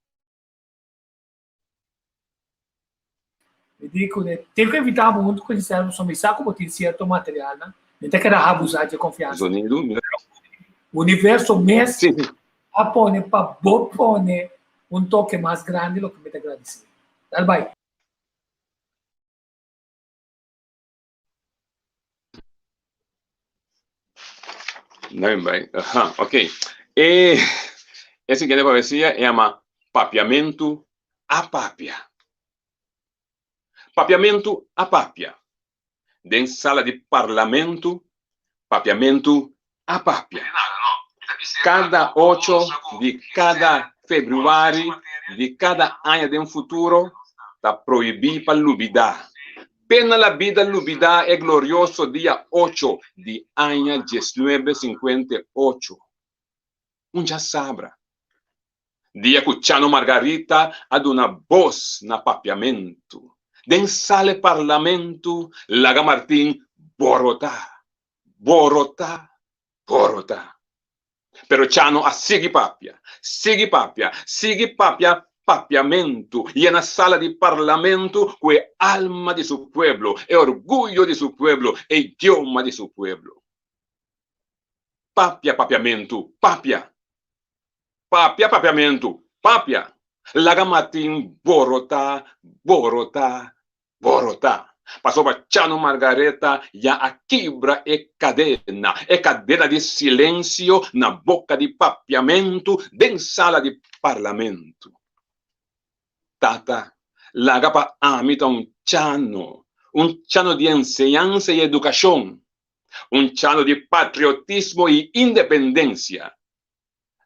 Mi di ku ne tin ku invitá bo huntu ku Gisèle pasobra mi sa ku bo tin sierto materialnan. Mi ta keda abusá dje konfiansa. Zonido, mi ta. Universo mes a pone pa bo pone un toke mas grandi loke mi ta gradisí. Dal bai. Dal bai. Aha, ok. E, E siguiente poesia e yama Papiamentu a papia. Papiamentu a papia. Den sala di parlamentu, papiamentu a papia. Kada ocho di kada februari di kada aña den futuro ta prohibí pa lubidá. Pena la bida lubidá e glorioso dia ocho di aña diesnuebe sinkuenta i ocho. Un djasabra. Dia ku Chano Margarita a duna bos na papiamentu. Den sala e parlamentu laga Martin borotá, borotá, borotá. Pero Chano a sigui papia, sigui papia, sigui papia papiamentu, yena sala di parlamentu ku e alma di su pueblo, e orguyo di su pueblo, e idioma di su pueblo. Papia papiamentu, papia! Papia papiamentu, papia! Laga Martin borotá, borotá, borotá. Pasobra Chano Margareta ya a kibra e kadena, e kadena di silensio na boka di papiamentu den sala di parlamentu. Tata, laga pa ami ta un Chano, un Chano di enseñansa i edukashon, un Chano di patriotismo i independensia.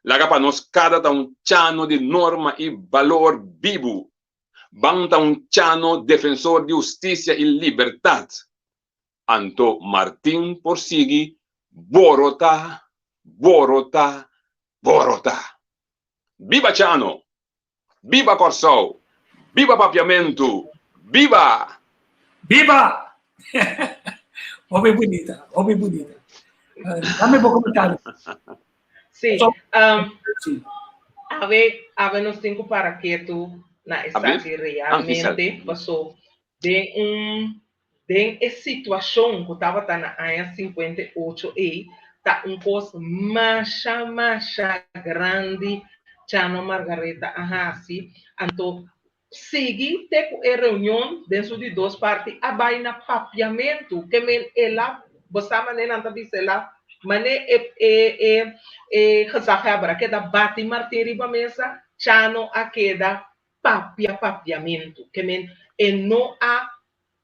Laga pa nos kada ta un Chano di norma i balor bibu. Ban ta un Chano defensor di hustisia i libertat. Anto Martin por sigui borotá, borotá, borotá. Biba Chano! Biba Kòrsou! Biba Papiamentu! Biba! Biba! Hopi bunita, hopi bunita. Dame bo comentario. Sí. Um, sí. Awe, awe nos tin ku para ketu na esaki realmente pasó den un den e situashon ku tabata na aña 58 ei ta un kos masha masha grandi Chano Margareta a hasi anto sigui te ku e reunion den su di dos parti a bai na papiamentu ke men el a bo sa mane nan ta bisa el a mane e e e e gezaghebber a keda bati Martin riba mesa Chano a keda papia papiamentu ke men e no a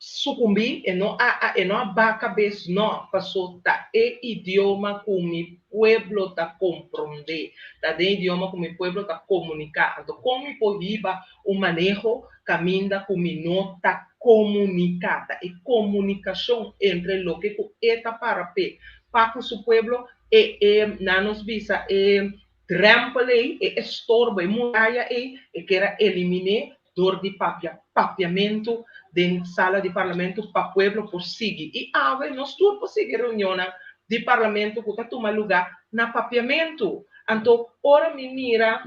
Sukumbí, e no a a e no a ba kabes no, paso ta e idioma ku mi pueblo ta komprondé, ta den idioma ku mi pueblo ta komuniká. Anto kon mi por hiba un maneho kaminda ku mi no ta komuniká? Ta e komunikashon entre loke ku e ta para p'e pa ku su pueblo, e e nan nos bisa e drèmpel ei, e estorbo, e muraya ei, e kier a eliminé dor di papia papiamentu den sala di parlamento pa pueblo por sigui. I awe nos tur por sigui reunionnan di parlamento ku ta tuma lugá na papiamentu. Anto ora mi mira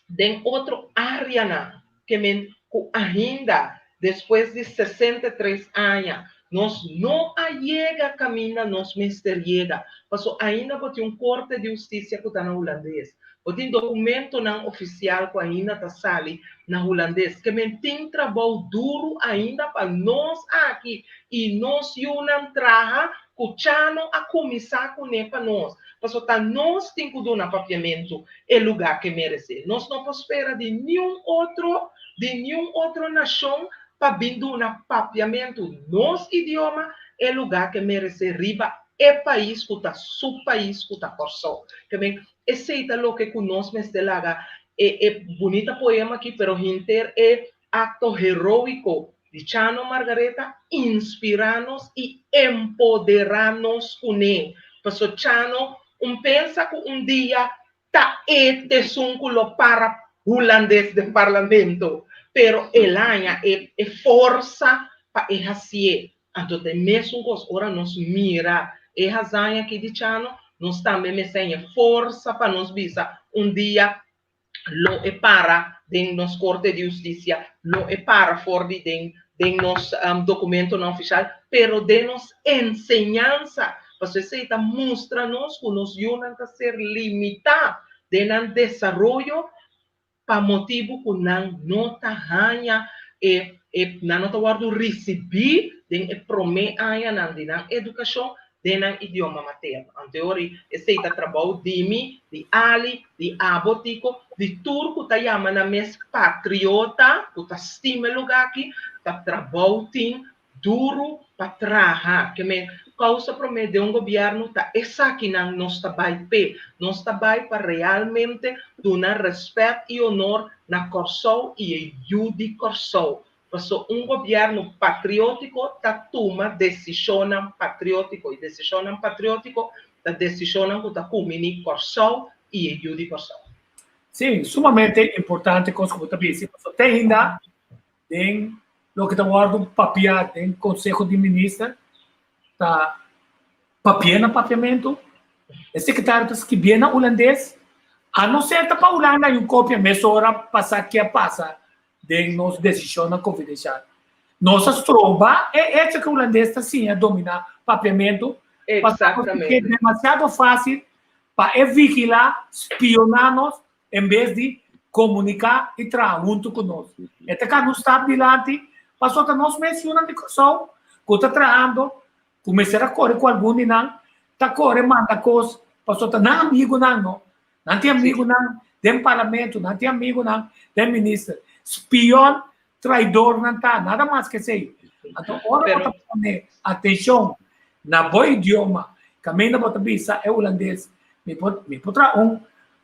den otro áreanan ke men ku ainda despues di 63 aña nos no a yega kaminda nos mester yega, paso ainda bo tin un korte di hustisia ku ta na hulandes. Bo tin dokumentonan ofisial ku ainda ta sali na hulandes. Ke men tin trabou duru ainda pa nos aki i nos yunan traha ku Chano a kuminsá kuné pa nos. Pasobra ta nos tin ku duna Papiamentu e lugá ke meresé. Nos no por spera di niun otro, di niun otro nashon pa bin duna Papiamentu, nos idioma, e lugá ke meresé riba e pais ku ta su pais ku ta Kòrsou. Ke men Esei ta loke ku nos mester laga e e bunita poema aki, pero hinter e akto heroiko di Chano Margaretha inspirá nos i empoderá nos kuné. Paso Chano un pensa ku un dia ta e t'esun ku lo para hulandes den parlamento, pero el haña e e forsa pa e hasié. Anto ta e mesun kos ora nos mira e hazaña aki di Chano, nos tambe mester haña forsa pa nos bisa un dia lo e para den nos Korte di Hustisia, lo e para for di den den nos dokumentonan ofishal, pero den nos enseñansa, pasobra esei ta mustra nos ku nos yunan ta ser limitá den nan desaroyo pa motibu ku nan no ta haña e e nan no ta wòrdu risibí den e promé añanan di nan edukashon. den nan idioma materno. Anto e ora esei ta trabou di mi, di Ali, di abo Tico, di tur ku ta yama nan mes patriota, ku ta stima e lugá aki, ta trabou tin duru pa traha. Ke men kousa promé den un gobièrnu ta esakinan nos ta bai p'e. Nos ta bai pa realmente duna rèspèt i honor na Kòrsou i e yu di Kòrsou. Paso un gobièrnu patriótiko ta tuma desishonnan patriótiko i desishonnan patriótiko ta desishonnan ku ta kuminí Kòrsou i e yu di Kòrsou. Sí, sumamente importante kos ku bo ta bisa, pasobra te ainda den loke ta wòrdu papiá den Konseho di Minister ta papi'é na papiamentu, e sekretario ta skibié na hulandes, a no ser ta pa Hulanda hay un kopia mesora pa sa ke a pasa den nos desishonnan konfidensial. Nos a stroba e echo ku hulandes ta siña dominá papiamentu pasobra e demasiado fásil pa e vigilá, spioná nos en bes di komuniká i traha huntu ku nos. E ta kaba un stap dilanti pasobra ta nos mes yunan di Kòrsou ku ta trahando, ku mester a kore ku algun di nan, ta kore manda kos pasobra ta nan amigunan no. Nan tin amigunan den parlamento, nan tin amigunan den minister. Spion, traidor nan ta, nada mas ke esei. Anto ora bo ta pone atenshon na bo idioma, kaminda bo ta bisa e hulandes, mi por mi por traha un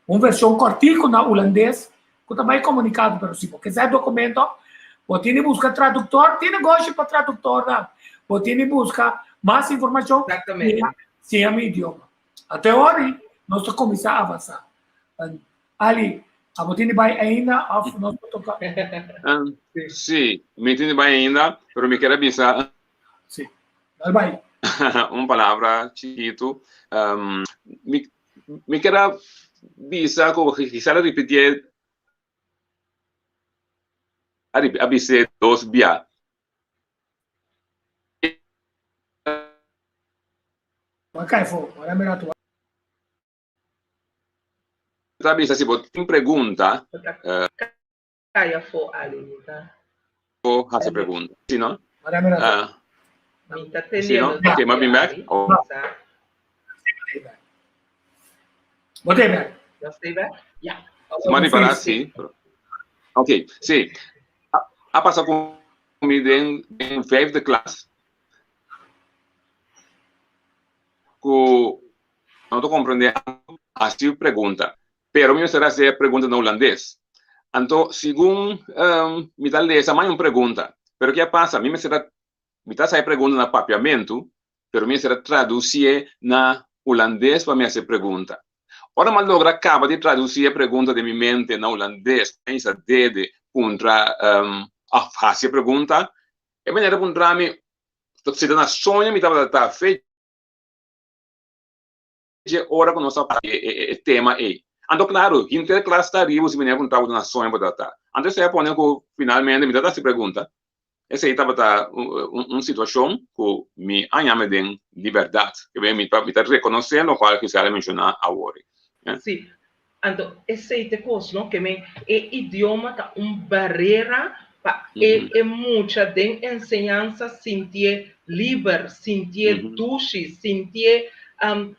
un vershon kòrtiku na hulandes ku ta bai komunikado, pero si bo ke sa e dokumento, bo tin di buska traduktor, tin negoshi pa traduktornan, bo tin di buska mas informashon, siña mi idioma. Anto e ora ei nos ta kuminsá avansá. Ali, abo tin di bai ainda òf nos por toka? Sí, mi tin di bai ainda, pero mi kier a bisa. Sí, dal bai. Un palabra chikitu. Mi mi kier a bisa ku kisas a ripitié a bis'é dos bia. Bo kai fo, ora mi rato. Ta bisa si bo tin pregunta. Kai afo Ali mi ta. Bo hasi pregunta. Si no? Ora mi rato. Mi ta tendiendo. Si no? Ok, ma bin bek. Bo te bek? Yo stay bek? Ya. Ma ripara si. Ok, si. A pasa ku mi den vijfde klas. Ku no ta comprende hasi pregunta, pero mi mester hasi e pregunta na hulandes. Anto segun mi ta lesa mai un pregunta, pero ke a pasa mi mester a mi ta hasi e pregunta na papiamentu, pero mi mester a traducié na hulandes pa mi hasi e pregunta. Ora mi a logra caba di traduci e pregunta den mi mente na hulandes, mi a hisa dede puntra of hasi e pregunta, e manera puntra mi si ta na soño mi tabata ta fe dje ora ku nos a papia e tema ei. Anto klaru, henter klas ta riba si manera ku no tabata na soño bo tabata. Anto esei a pone ku finalmente mi tabata hasi pregunta. Esei tabata un situashon ku mi a yama den di bèrdat. Mi ta rekonosé lokual Gisela a menshoná awor. Sí, Anto esei ta e kos, no? Ke men e idioma ta un barera pa e e mucha den enseñansa sintié liber, sintié dushi, sintié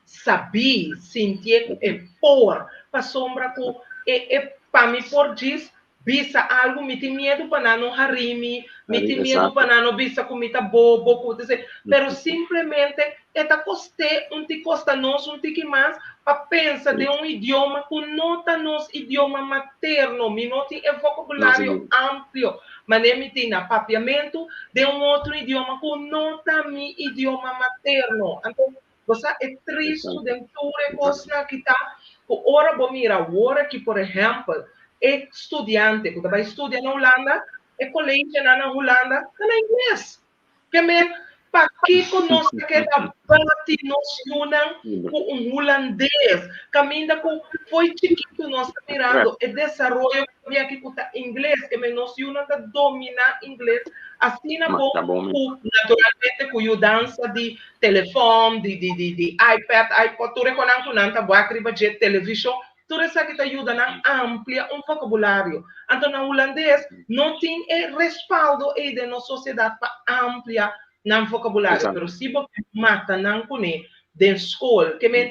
sabí, sintié ku e por. Pasobra ku e e pa mi por djis bisa algu, mi tin miedu pa nan no hari mi, mi tin miedu pa nan no bisa ku mi ta bobo, ku ta pero simplemente e ta kost'é un ti kosta nos un tiki mas pa pensa den un idioma ku no ta nos idioma materno, mi no tin e vokabulario amplio manera mi tin na papiamentu den un otro idioma ku no ta mi idioma materno. Anto bo sa e tristu den tur e kosnan aki ta ku ora bo mira awor aki por ehèmpel e studiante ku ta bai studia na Hulanda, e kolegionan na Hulanda ta na ingles. Ke men, pakiko nos ta keda bati nos yunan ku un hulandes, kaminda ku fo'i chikitu nos ta mirando e desaroyo ku ta aki ku ta ingles, ke men nos yunan ta dominá ingles asina bon ku naturalmente ku yudansa di telefòn, di di di di iPad, iPod, tur e konan ku nan ta wak riba dje, televishon, Tur esaki ta yuda nan amplia un vocabulario. Anto na hulandes no tin e respaldo ei den nos sociedad pa amplia. nan vocabulario, pero si bo mata nan kuné den skol, ke men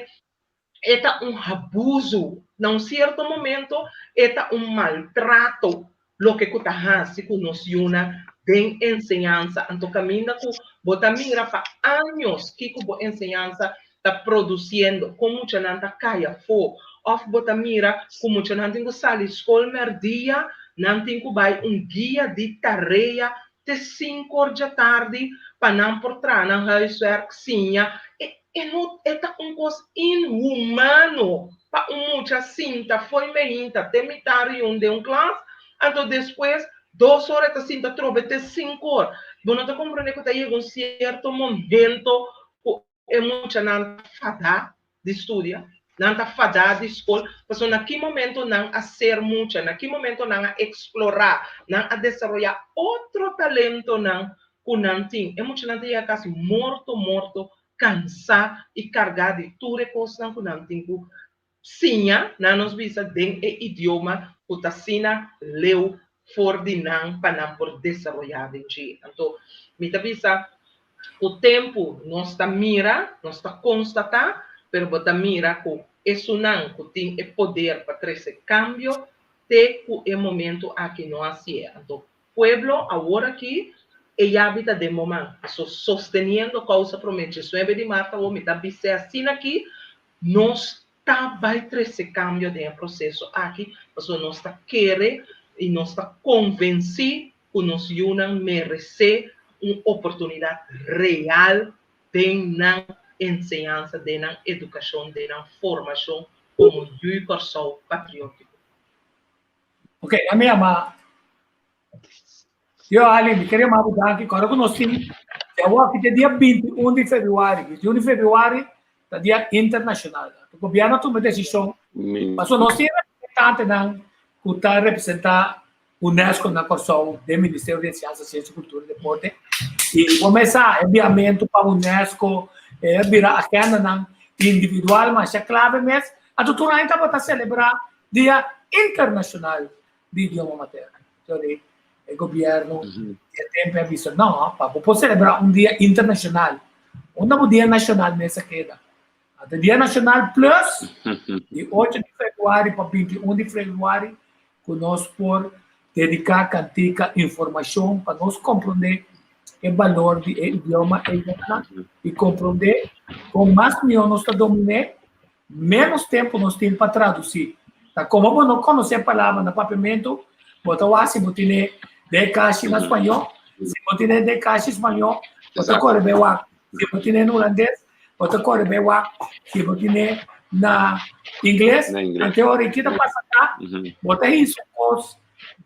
e ta un abuso, na un cierto momento e ta un maltrato loke ku ta hasi ku nos yunan den enseñansa. Anto kaminda ku bo ta mira pa años kiko bo enseñansa ta produciendo, kon muchanan ta kai afó, òf bo ta mira ku muchanan tin ku sali skol mèrdia, nan tin ku bai un guia di tarea te sinkor djatardi pa nan por traha nan huiswerk, siña. E e no e ta un kos inhumano pa un mucha sinta fo'i meinta te mitar i un den un klas, anto despues dos ora e ta sinta atrobe te sinkor. Bo no ta komprende ku ta yega un sierto momento ku e muchanan ta fadá di studia, nan ta fadá di skol, pasobra na ki momento nan a ser mucha, na ki momento nan a eksplorá, nan a desaroyá otro talentonan ku nan tin. E muchanan ta yega kasi morto morto, kansá i kargá di tur e kosnan ku nan tin ku siña, nan nos bisa, den e idioma ku ta asina leu for di nan pa nan por desaroyá den dje. Anto, mi ta bisa ku tempu nos ta mira, nos ta konstatá, pero bo ta mira ku esunnan ku tin e poder pa trese kambio te ku e momento aki no hasié. Anto, pueblo awor aki e yabi ta den bo man. Paso sosteniendo kousa promé diesnuebe di mart awor mi ta bis'é asina aki, Nos ta bai trese kambio den e proseso aki pasobra nos ta kere i nos ta konvensí ku nos yunan meresé un oportunidat real den nan enseñansa, den nan edukashon, den nan formashon komo yu Kòrsou patriótiko. Ok, a mi yama Yo Ali, mi queria yama bo danki. Kòrda ku nos tin e awor aki te dia 21 di februari. 21 di februari ta dia internashonal. E gobièrnu a tuma e desishon. Pasobra nos tin representantenan ku ta representá UNESCO na Kòrsou den Ministerio di Enseñansa, Siensia, Kultura i Deporte. I bo mes sa e biamentu pa UNESCO e a bira agendanan individual masha klave mes. Anto tur aña tabata selebrá dia internashonal di idioma materno. Sorry, e gobierno di e tempo a bisa no, pa bo por celebra un dia internacional, unda bo dia nacional mes a keda? Anto dia nacional plus di 8 di februari pa 21 di februari ku nos por dedica cantica informacion pa nos comprende e balor di e idioma i comprende con mas mihor nos ta domine Ménos tempu nos tin pa tradusí. Ta komo bo no konosé palabra na papiamentu, bo ta wak si bo tine den kashi na spañó. Si bo tine den kashi spañó, bo ta kore bai wak. Si bo tine na hulandes, bo ta kore bai wak. Si bo tine na ingles, ante ora i kita pasa ta, bo ta hisa un kos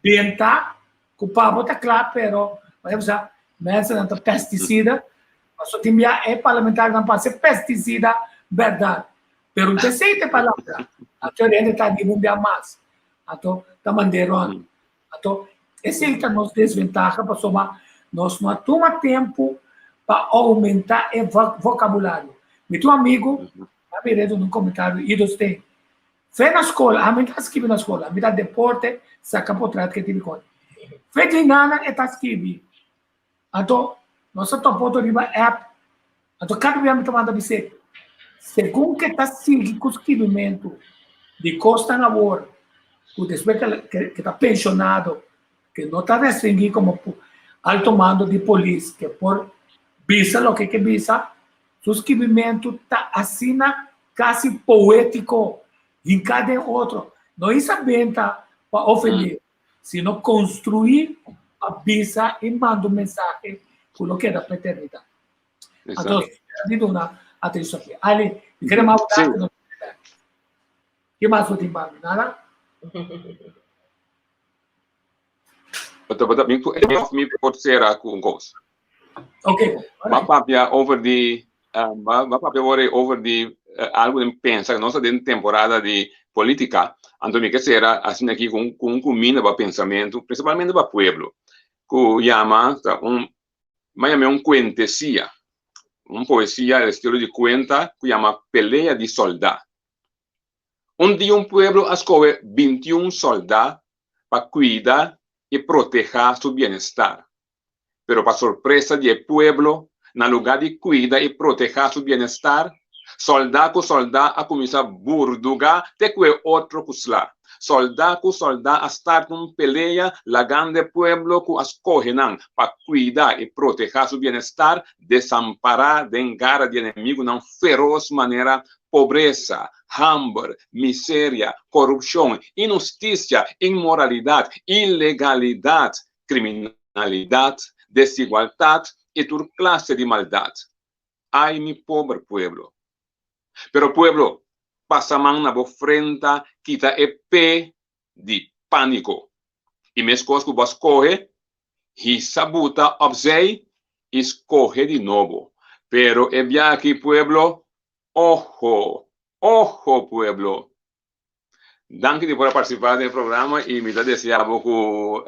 benta ku pa bo ta kla, pero, bo sa, mensennan ta pestisida. Paso tin bia e parlamentarionan pasa e pesticida berdad. Pero un esey ta e palabra. Anto e hende ta di un bia mas. Anto ta mand'é rond. Anto esey ta nos desventaha pasobra nos no a tuma tempo pa aumenta e vocabulario. Mi tin un amigo, a mir'é duna un comentario, Ido Steen. Fe na skol, ami ta skibi na skol, ami ta deporte, saka potret ke tibi kos. Fe di nana e ta skibi. Anto, nos a topa otro riba app. Anto, kada bia mi ta manda bis'é, segun ke ta sigui ku skibimentu di kosnan awor, ku despues ke ke ta penshonado, ke no ta restringí komo alto mando di polis, ke por bisa loke ke bisa, su skibimentu ta asina kasi poétiko, hinká den otro. No hisa benta pa ofendé. sino construí pa bisa i manda un mensahe ku lo keda pa eternidat. Anto, di duna atenshon aki. Ali, mi kere mas sí. Ke mas bo tin pa mi? Nada? Bata, bata, mi, mi por sera ku un kos. Ok. Ba papia over di ba ba papia ora over di algo den pensa nos ta den temporada di politica anto mi ke sera asina aki ku ku un kuminda pa pensamentu principalmente pa pueblo ku yama ta un mi a yama un kuentesia un poesia estilo di kuenta ku yama pelea di solda. Un dia un pueblo a skohe bintiun solda pa kuida i protehá su bienestar. Pero pa sorpresa di e pueblo, Na lugá di kuida i protehá su bienestar, sòldá ku sòldá a kuminsá burdugá te ku e otro ku sla. Sòldá ku sòldá a start un pelea lagando e pueblo ku a skohe nan pa kuida i protehá su bienestar desampará den gara di enemigunan feros manera pobresa, hamber, miseria, korupshon, inhustisia, inmoralidat, ilegalidat, kriminalidat, desigualtat i tur klase di maldat. Ai mi pober pueblo! Pero pueblo, pasa man na bo frenta kita e pe di pániko. I meskos ku bo a skohe, hisa buta opzij i skohe di nobo. Pero e biaha aki pueblo, oho, oho pueblo! Danki di por a partisipá den e programa i mi ta deseá bo ku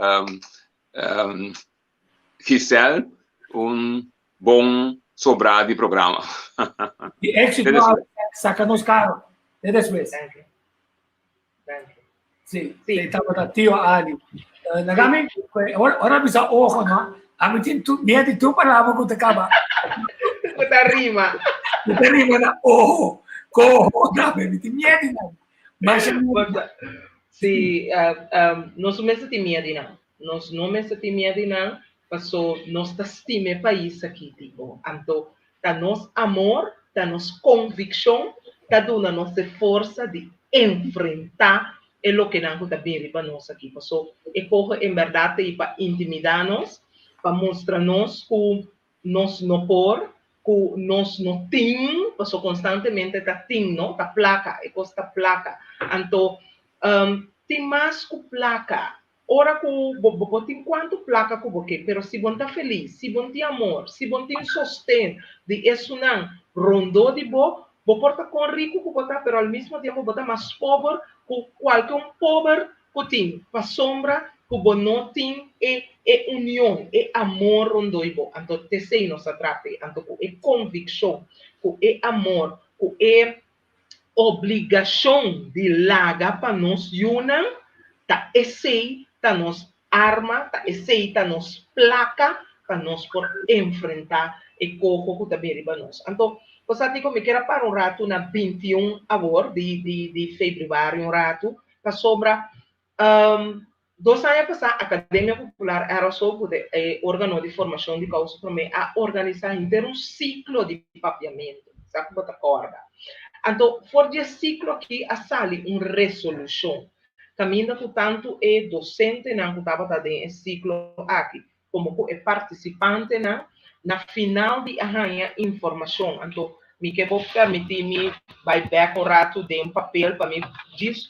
Giselle un bon sobrá di programa. I éxito saka nos karo. Te despues. Danki. Danki. Sí, sí. Tabata Tio Ali. Laga mi, ora bisa ojo, no? Ami tin tu, miedo di tu palabra ku ta kaba. Ku ta rima. Ku ta rima na ojo, koho, dame, mi tin miedo di nan. Masha miedo. Sí, nos no mester tin miedo di nan. Nos no mester tin miedo di nan, paso nos ta stima e pais aki, tipo. Anto, ta nos amor, ta nos konvikshon, ta duna nos e forsa di enfrentá e lokenan ku ta bin riba nos aki. Paso e koho en bèrdat ta ei pa intimidá nos, pa mustra nos ku nos no por, ku nos no tin, paso konstantemente ta tin, no? Ta plaka, e kos ta plaka. Anto, tin mas ku plaka. Ora ku bo bo por tin kuantu plaka ku bo ke, pero si bo no ta felis, si bo no tin amor, si bo no tin sosten di esunnan rondó di bo, bo por ta kon riku ku bo ta, pero al mismo tiempo bo ta mas pober ku kualke un pober ku tin, pasobra ku bo no tin e e union, e amor rondó di bo. Anto t'esei nos a trata ei. Anto ku e konvikshon, ku e amor, ku e Obligashon di laga pa nos yunan, ta esei ta nos arma, ta esei ta nos plaka pa nos por enfrentá e koho ku ta bin riba nos. Anto, bo sa dikon mi kier a para un ratu na 21 awor di di di febrüari un ratu, pasobra Dos aña pasá Akademia Popular RSO ku ta e órgano di formashon di Kousa Promé a organisá henter un siklo di papiamentu. Sa ku bo ta kòrda. Anto for di e siklo akí a sali un resolushon kaminda ku tantu e dosentenan ku tabata den e siklo akí komo ku e partisipantenan na final di a haña informashon. Anto mi ke bo permití mi bai bèk un ratu den papel pa mi djis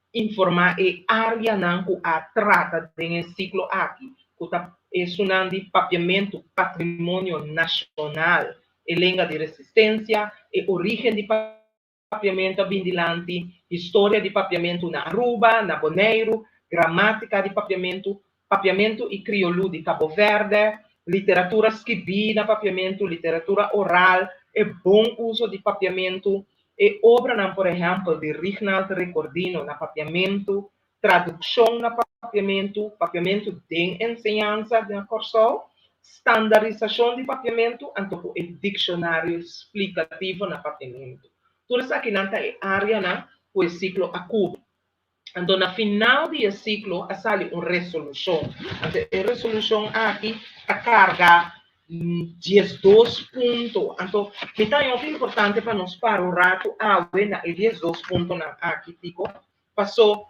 Informá e áreanan ku a trata den e siklo aki, ku ta esunnan di papiamentu, patrimonio nashonal, e lenga di resistensia, e orígen di papiamentu a bin dilanti, historia di papiamentu na Aruba, na Boneiru, gramátika di papiamentu, papiamentu i kriolu di Kabo Vèrdè, literatura skibí na papiamentu, literatura oral, e bon uso di papiamentu, E obranan por ehèmpel di Rignald Recordino na papiamentu, tradukshon na papiamentu, papiamentu den enseñansa na Kòrsou, standarisashon di papiamentu anto ku e dikshonario splikativo na papiamentu. Tur esakinan ta e áreanan ku e siklo a kubri. Anto na final di e siklo a sali un resolushon. Anto e resolushon aki ta karga 12 punto. Anto mi ta haña hopi importante pa nos para un ratu awe na e 12 puntonan aki, Tico, paso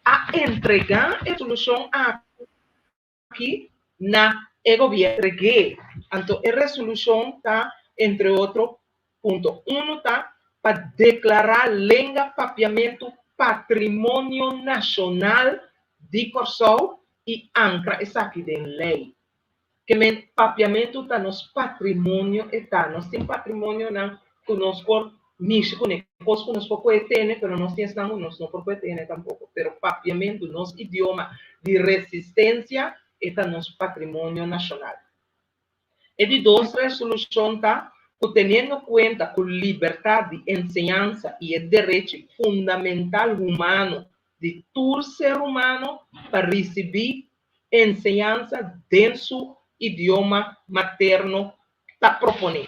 a entregá e resolushon aki na e gobièrnu. Entreg'é. Anto e resolushon ta entre otro Punto uno ta pa deklará lenga papiamentu patrimonio nashonal di Kòrsou i ankra esaki den lei. Ke men papiamentu ta nos patrimonio e ta. Nos tin patrimonionan ku nos por mishi kuné, kos ku nos por kohe tene, pero nos tin esnan ku nos no por kohe tene tampoko. Pero papiamentu, nos idioma di resistensia, e ta nos patrimonio nashonal. E di dos resolushon ta ku teniendo kuenta ku libertat di enseñansa i e derechi fundamental humano di tur ser humano pa risibí enseñansa den su idioma materno. Ta proponé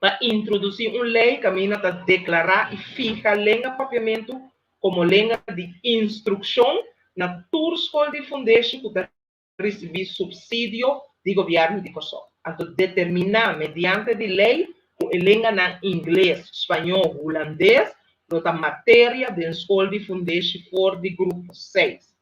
pa introdusí un lei kaminda ta deklará i fiha lenga papiamentu komo lenga di instrukshon na tur skol di fundeshi ku ta risibí supsidio di gobièrnu di Kòrsou. Anto determiná mediante di lei ku e lenganan ingles, spañó, hulandes lo ta materia den skol di fundeshi for di grupo seis.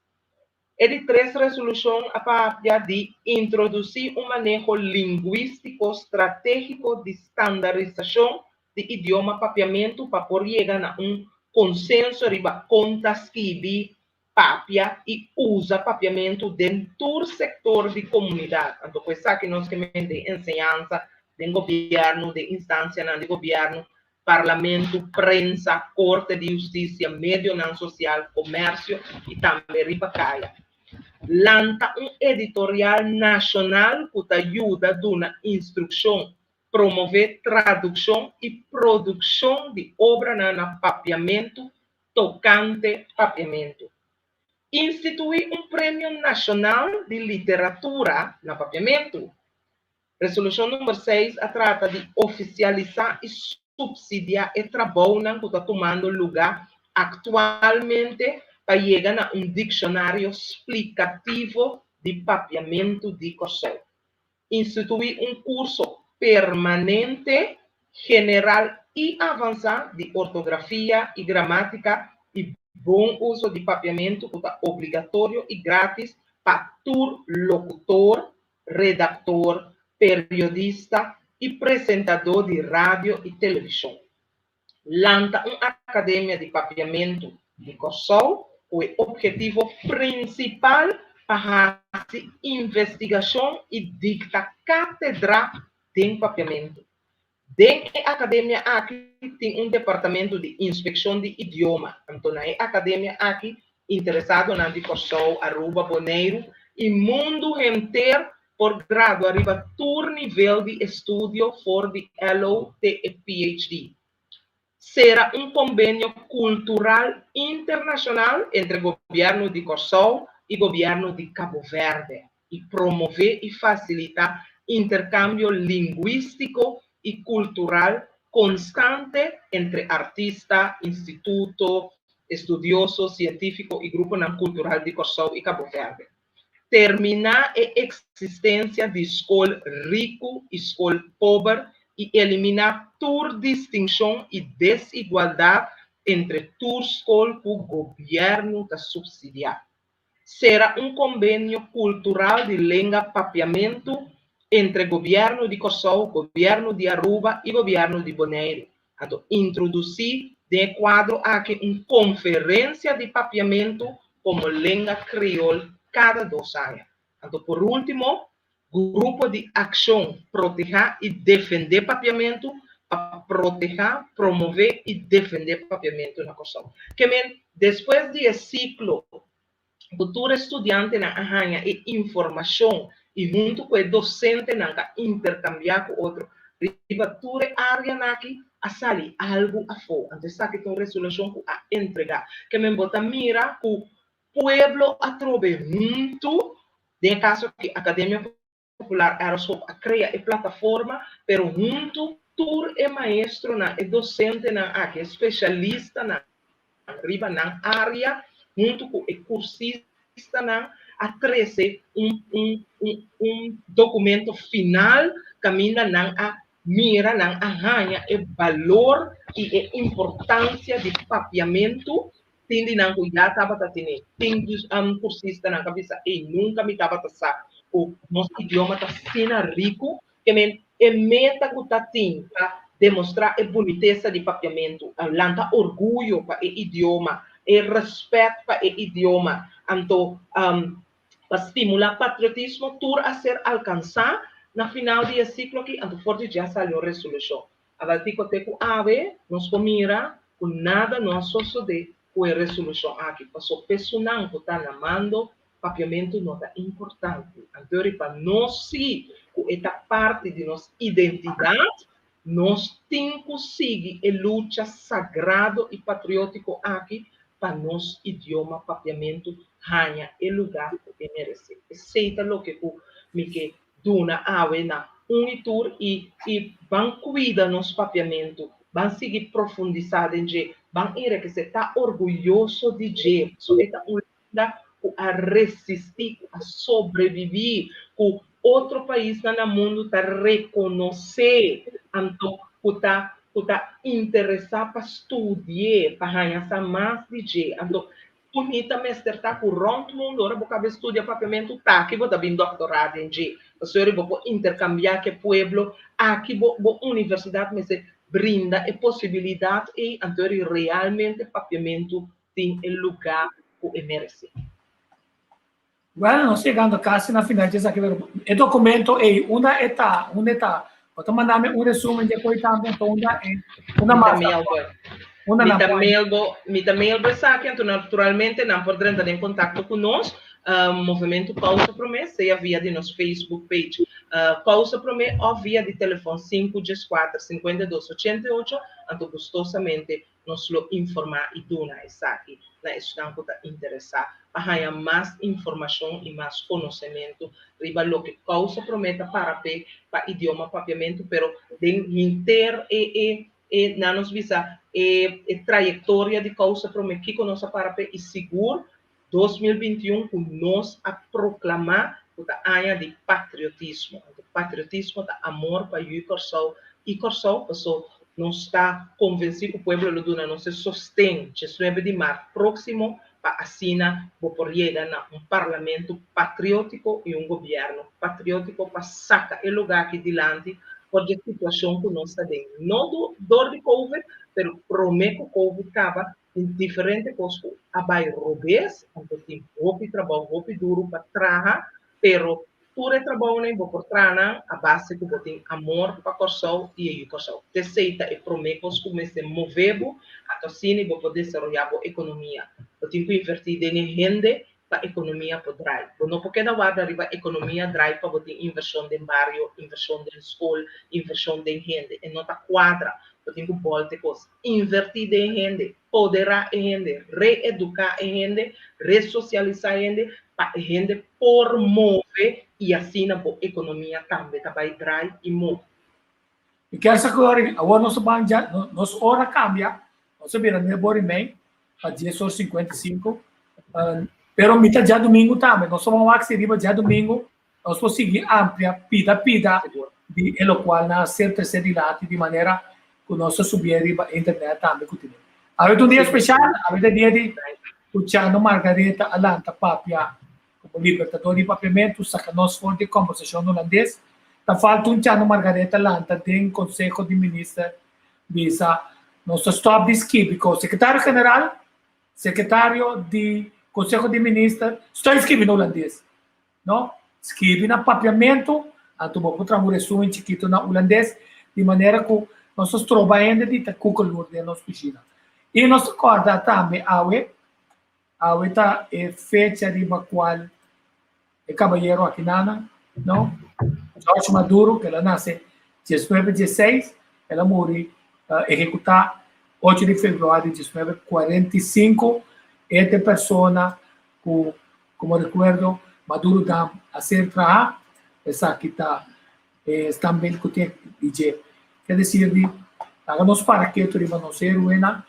E di tres resolushon a papia di introdusí un maneho lingwístiko stratégiko di standarisashon di idioma papiamentu pa por yega na un konsenso riba kon ta skibi, papia i usa papiamentu den tur sektor di komunidat. Anto ku esaki nos ke men den enseñansa, den gobièrnu, den instansianan di gobièrnu, parlamentu, prensa, korte di hustisia, medionan sosial, komersio i tambe riba kaya. Lanta un editorial nashonal ku ta yuda duna instrukshon, promové tradukshon i produkshon di obranan na papiamentu tokante papiamentu. Instituí un premio nashonal di literatura na papiamentu. Resolushon number seis a trata di ofisialisá i supsidiá e trabounan ku ta tumando lugá aktualmente pa yega na un dikshonario splikativo di papiamentu di Kòrsou. Instituí un kurso permanente, general i avansá di ortografia i gramátika i bon uso di papiamentu ku ta obligatorio i grátis pa tur lokutor, redaktor, periodista i presentadó di radio i televishon. Lanta un Akademia di Papiamentu di Kòrsou ku e ophetivo prinsipal pa hasi investigashon i dikta kátedra den papiamentu. Den e akademia aki tin un departamento di inspekshon di idioma. Anto na e akademia aki interesadonan di Kòrsou, Aruba, Boneiru i mundu henter por gradua riba tur nivel di estudio for di LO te e PhD. Sera un kombenio kultural internashonal entre gobièrnu di Kòrsou i gobièrnu di Kabo Vèrdè. i promové i fasilitá interkambio lingwístiko i kultural konstante entre artista, instituto, estudioso, sientífiko i gruponan kultural di Kòrsou i Kabo Vèrdè. Terminá e eksistensia di skol riku i skol pober i eliminá tur distinshon i desigualdat entre tur skol ku gobièrnu ta supsidiá. Sera un kombenio kultural di lenga papiamentu entre gobièrnu di Kòrsou, gobièrnu di Aruba i gobièrnu di Boneiru. Anto introdusí den e kuadro aki un konferensia di papiamentu komo lenga kriol kada dos aña. Anto por último, Grupo di Akshon Protehá i Defendé Papiamentu pa protehá, promové i defendé papiamentu na Kòrsou. Ke men, despues di e siklo ku tur e studiantenan a haña e informashon i huntu ku e dosentenan ta interkambiá ku otro riba tur e áreanan aki, a sali algu afó. Anto esaki ta un resolushon ku a entregá. Ke men, bo ta mira ku pueblo atrobe huntu, den e kaso aki Akademia Popular Aeroscope a krea e plataforma, pero huntu tur e maestronan, e dosentenan aki, e spesialistanan riba nan área, huntu ku e kursistanan a trese un un un un dokumento final kaminda nan a mira, nan a haña e balor i e importansia di papiamentu. Tin di nan ku ya tabata tene. Tin kursistanan ku a bisa, Ey, nunka mi tabata sa ku nos idioma ta asina riku. Ke men, e meta ku ta tin pa demostrá e bunitesa di papiamentu, lanta orguyo pa e idioma, e rèspèt pa e idioma, anto pa stimulá patriotismo, tur a ser alkansá na final di e siklo aki, anto for di dje a sali un resolushon. Abaltico te cu awe nos por mira cu nada no a sosode cu e resolucion aki, paso pesunan cu ta na mando papiamento no ta importante. Anto riba nos si cu e ta parti di nos identidad, nos tin cu sigui e lucha sagrado y patriotico aki pa nos idioma papiamento haña e lugar cu e merece. Esey ta loke cu mi ke duna awe na. un i tur i i ban kuida nos papiamentu, ban sigui profundisá den dje, ban enrekesé, ta orguyoso di dje, pasobra e ta un lenga ku a resistí, ku a sobreviví, ku otro paisnan na mundu ta rekonosé, anto ku ta ku ta interesá pa studi'é, pa haña sa mas di dje. Anto Bunita mester ta ku rònt mundu ora bo kaba e studia papiamentu ta aki bo ta bin doktorá den dje. Pasobra bo por interkambiá ku e pueblo aki bo bo universidat mester brinda e posibilidat ei anto eri realmente papiamentu tin e lugá ku e meresé. Bueno, nos yegando kasi na final dje esaki, pero e documento ei, unda e ta? Unda e ta? Bo ta manda mi un resumen dje koe tambe, anto unda e, unda Mi ta mas mail bo. Unda Mi nan ta por mail bo, mi ta mail bo esaki, anto naturalmente nan por drenta den kontakto ku nos, Movementu Kousa Promé, sea via di nos Facebook page Kousa Promé òf via di telefòn sinku dieskuater, 52, 88, anto gustosamente Nos lo informá i duna esaki na esnan ku ta interesá pa haña mas informashon i mas konosementu riba loke Kousa Promé ta para p'e pa idioma Papiamentu, pero den henter e e e nan nos bisa e e trayektoria di Kousa Promé kiko nos a para p'e i sigur 2021 ku nos a proklamá ku ta aña di patriotismo. Anto patriotismo ta amor pa yu Kòrsou i Kòrsou paso nos ta konvensí ku pueblo lo duna nos e sosten 19 di mart próksimo pa asina bo por yega na un parlamento patriótiko i un gobièrnu patriótiko pa saka e lugá aki dilanti for di e situashon ku nos ta den no dor di covid pero promé ku covid kaba. Tin diferente kos ku a bai robes, anto tin hopi trabou hopi duru pa traha, pero tur e trabounan bo por traha nan a base ku bo tin amor pa Kòrsou i e yu Kòrsou. T'esei ta e promé kos ku mester move bo, anto asina bo por desaroyá bo ekonomia. Bo tin ku invertí den e hende pa ekonomia por drai. Bo no por keda warda riba ekonomia drai pa bo tin invershon den bario, invershon den skol, invershon den hende. E no ta kuadra. Bo tin ku bòlta e kos. Invertí den hende, poderá e hende, reeduká e hende, resosialisá e hende pa e hende por move i asina bo ekonomia tambe ta bai drai i move. Mi kier sa ku awor nos a ban dja, nos ora kambia, nos a bira nuebe ora i mei pa dies ora 55, pero mi ta djadumingu tambe, nos a ban wak si riba djadumingu nos por sigui amplia pida pida di e lokual nan a ser trese dilanti di manera ku nos ta subié riba internet tambe ku tene. Awe ta un dia spesial, awe ta e dia di ku Chano Margaretha a lanta papia Como libertador di Papiamentu saca nos for di combersacion Hulandes, ta falta un Chano Margaretha lanta den Conseho di Minister bisa nos ta stop di skibi cu Secretario General, Secretario di Conseho di Minister stop di skibi na Hulandes. No, skibi na Papiamentu, anto bo por traha un resumen chikito na Hulandes di manera cu nos ta stroba hende di ta cucalur den nos cushina. Y nos ta corda tambe awe Awe ta e fecha riba cual e cabayero akinana, no? George Maduro, cu el a nace diesnuebe dieseis, el a muri ehecuta ocho di februari 1945. E ta e persona cu, como recuerdo, Maduro Dam a ser traha. Esaki ta e standbeeld cu tin di dje. Ke decir di laga nos para ketu riba nos heroenan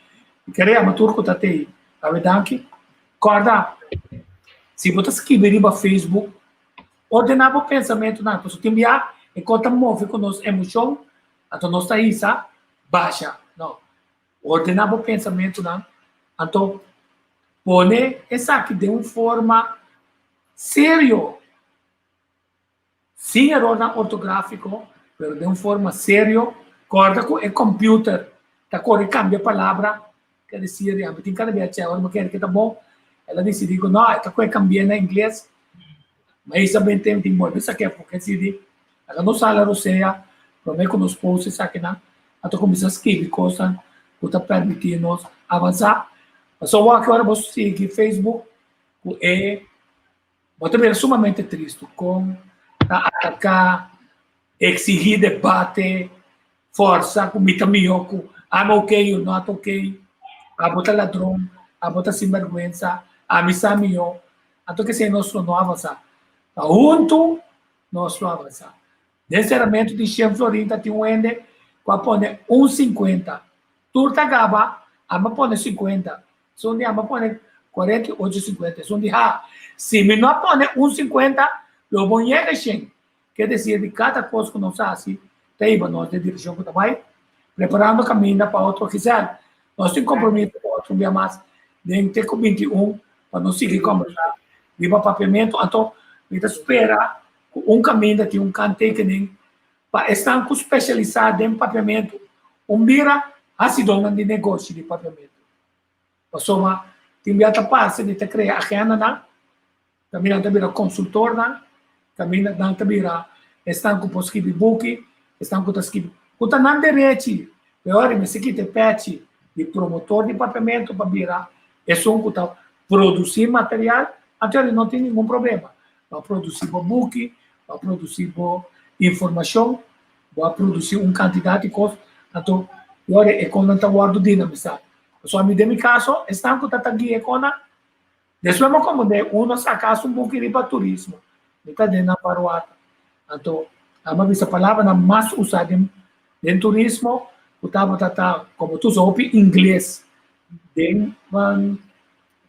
y kere yama tur cu ta tei. Awe danki. Corda, si bo ta skibi riba Facebook, ordena bo pensamentonan, pasobra tin bia e cos ta move cu nos emocion, anto nos ta hisa basha. No. Ordena bo pensamentonan, anto pone esaki den un forma serio. Sin erornan ortográfiko, pero den un forma serio. Kòrda ku e kòmpiuter ta kore kambia palabra, ke desir di ami tin kada bia chè ora mi kere ke ta bon, el a disidí ku no, e ta kohe kambi'é na ingles. Ma Isabel tem tin bolbe sak'é afó, ke desir di laga nos hala rosea promé ku nos post esakinan, a ta kuminsá skibi kosnan ku ta permití nos avansá. Pasobra wak ora bo sigui Facebook ku e Bo ta bira sumamente tristu kon ta ataká, eksigí debate, fòrsa ku mi ta mihó ku I'm okay, you're not okay, abo ta ladron, abo ta sinbèrgwensa, ami sa mihó. Anto kesei nos lo no avansá. Ta huntu nos lo avansá. Den seramentu di shen florin ta tin un hende ku a pone un sinkuenta. Tur ta gaba, ami a pone sinkuenta. Esun di ami a pone 48 sinkuenta. Esun di ha, si mi no a pone un sinkuenta, lo bo yega shen. Ke desir di kada kos ku nos hasi ta hiba nos den direkshon ku ta bai, preparando kaminda pa otro Gisèle. Nos tin kompromiso ku otro un bia mas den te ku 21 pa nos sigui kombersá riba papiamentu. Anto mi ta spera ku un kaminda tin un kanttekening pa esnan ku spesialisá den papiamentu un bira hasidónan di negoshi di papiamentu. Pasobra tin bia ta parse di ta krea agendanan, kaminda nan ta bira konsultornan, kaminda nan ta bira esnan ku por skibi buki, esnan ku ta skibi, ku ta nan derechi, pero ora mester kita e pechi di promotor di papiamentu pa bira esun ku ta produsí material, anto no tin ningun problema. Bo a produsí bo buki, bo a produsí bo informashon, bo a produsí un kantidat di kos, anto e ora e konan ta wòrdu dinamisá. Pasobra mi den mi kaso, esnan ku ta ta guia e konan, despues mi a komprendé, uno a saka hasta un buki riba turismo, mi ta den nan parwata. Anto, ami a bisa palabranan mas usá den den turismo ku tabata ta, komo tur usa hopi ingles den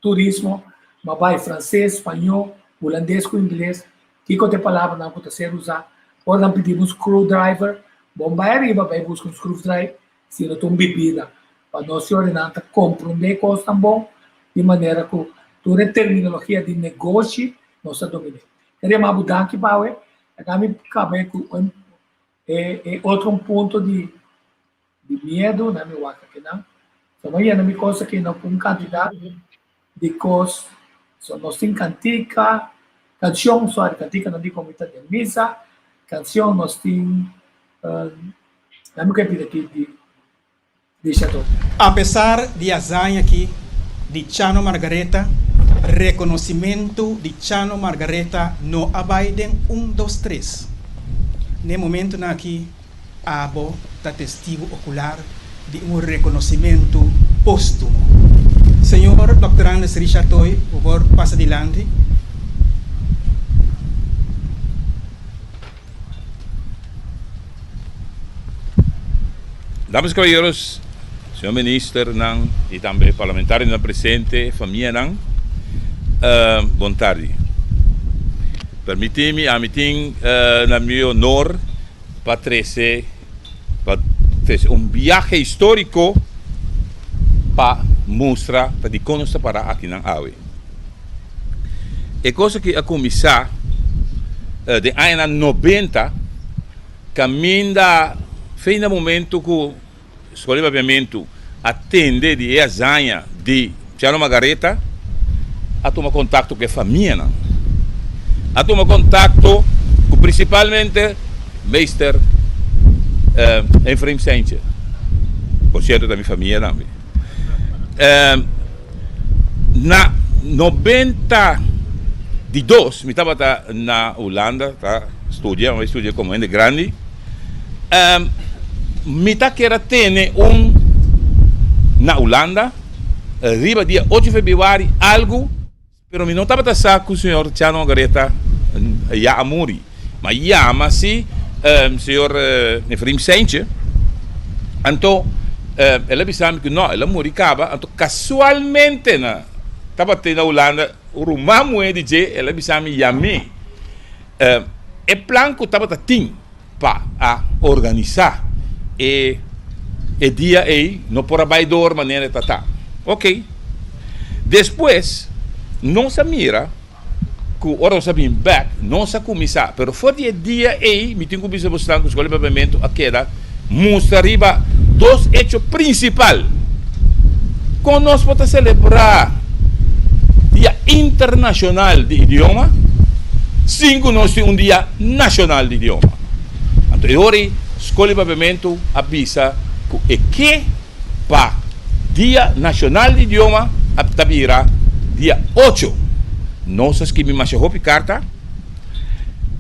Turismo, ma bai franses, spañó, hulandes ku ingles, kiko ta e palabranan ku ta ser usá? Ora nan pidi bo un screwdriver, bo bai ariba bai buska un screwdriver, si no ta un bibida. Pa nos yorinan ta komprondé kosnan bon, di manera ku tur e terminologia di negoshi nos ta dominé. Ta yama bo danki pa awe, ta mi kaba ku e otro un punto di di miedu na mi wak akinan. So mi a yena mi kos aki no ku un kantidat di kos. So nos tin kantika, kanshon, sorry, kantika no di komo ta den misa, kanshon nos tin, na mi ke pidi aki di di Chateau. Apesar di hazaña aki di Chano Margaretha, rekonosimentu di Chano Margaretha no a bai den un dos tres. N'e momentunan aki Abo ta testigu okular di un rekonosimentu póstumo. Señor Dòkter Andres Richard Toy, bo por pasa dilanti. Damas y caballeros, señor ministernan y tambe parlamentarionan presente, famianan, bon tardi. Permiti mi, ami tin na mi honor pa trece pa trece un biahe historico pa mustra ta dicon nos ta para akinan awe. E cos aki a cuminsa den añanan nobenta caminda fin na momento cu Skol di Papiamentu a tende di e hazaña di Chano Margaretha, a tuma kontakto ku e famianan. A tuma kontakto ku prinsipalmente Meester Efraim Seintje, por sierto ta mi famia tambe. Na 92 mi tabata na Hulanda ta studia, mi a studia komo hende grandi. Mi ta kere tene un na Hulanda riba dia ocho februari algu, pero mi no tabata sa ku señor Chano Margaretha ya a muri. Ma yama si señor Efraim Seintje, anto el a bisa mi ku no, el a muri kaba, anto kasualmente na tabata na Hulanda un ruman muhé di dje, el a bisa mi yam'é. E plan ku tabata tin pa a organisá e e dia ei no por a bai door manera e ta ta. Ok. Despues nos a mira ku ora nos a bin bek nos a kuminsá, pero for di e dia ei mi tin ku bisa bosnan ku Skol di Papiamentu a keda mustra riba dos echo prinsipal. Kon nos por ta selebrá Dia Internashonal di Idioma sin ku nos tin un Dia Nashonal di Idioma? Anto e ora ei Skol di Papiamentu a bisa ku e ke pa Dia Nashonal di Idioma a ta bira dia ocho. Nos a skibi masha hopi karta.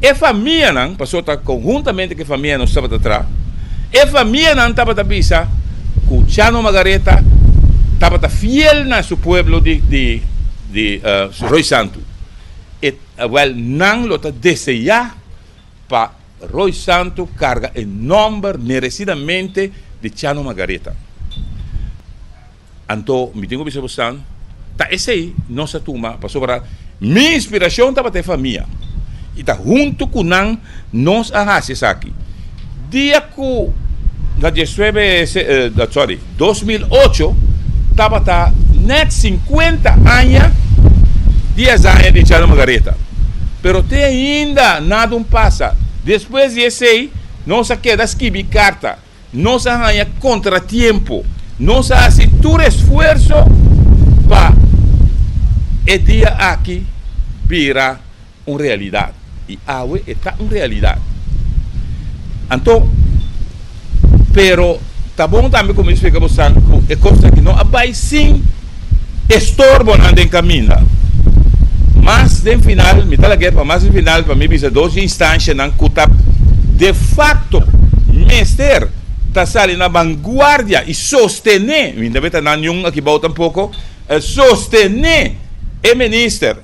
E famianan, pasobra ta konhuntamente ku e famia nos tabata traha, e famianan tabata bisa ku Chano Margaretha tabata fiel na su pueblo di di di Rooi Santu. E, wèl, nan lo ta deseá pa. Rooi Santu karga e nòmber meresidamente di Chano Margaretha. Anto mi tin ku bisa bosan, ta esei nos a tuma pasobra mi inspirashon tabata e famia i ta huntu ku nan nos a hasi esaki. Dia ku na diesnuebe sorry 2008 tabata nèt sinkuenta aña di hazaña di Chano Margaretha, pero te ainda nada un pasa. Despues di esei nos a keda skibi karta. Nos a haña kontratiempo. Nos a hasi tur esfuerso pa e dia aki bira un realidat. I awe e ta un realidat. Anto, pero ta bon tambe ku mi splika bosan ku e kos aki no a bai sin estorbonan den kaminda. Mas den final, mi ta lag'é pa mas den final pa mi bisa dos instanshanan ku ta de facto mester ta sali na vanguardia i sostené, mi ta meta nan niun aki bou tampoko, sostené e minister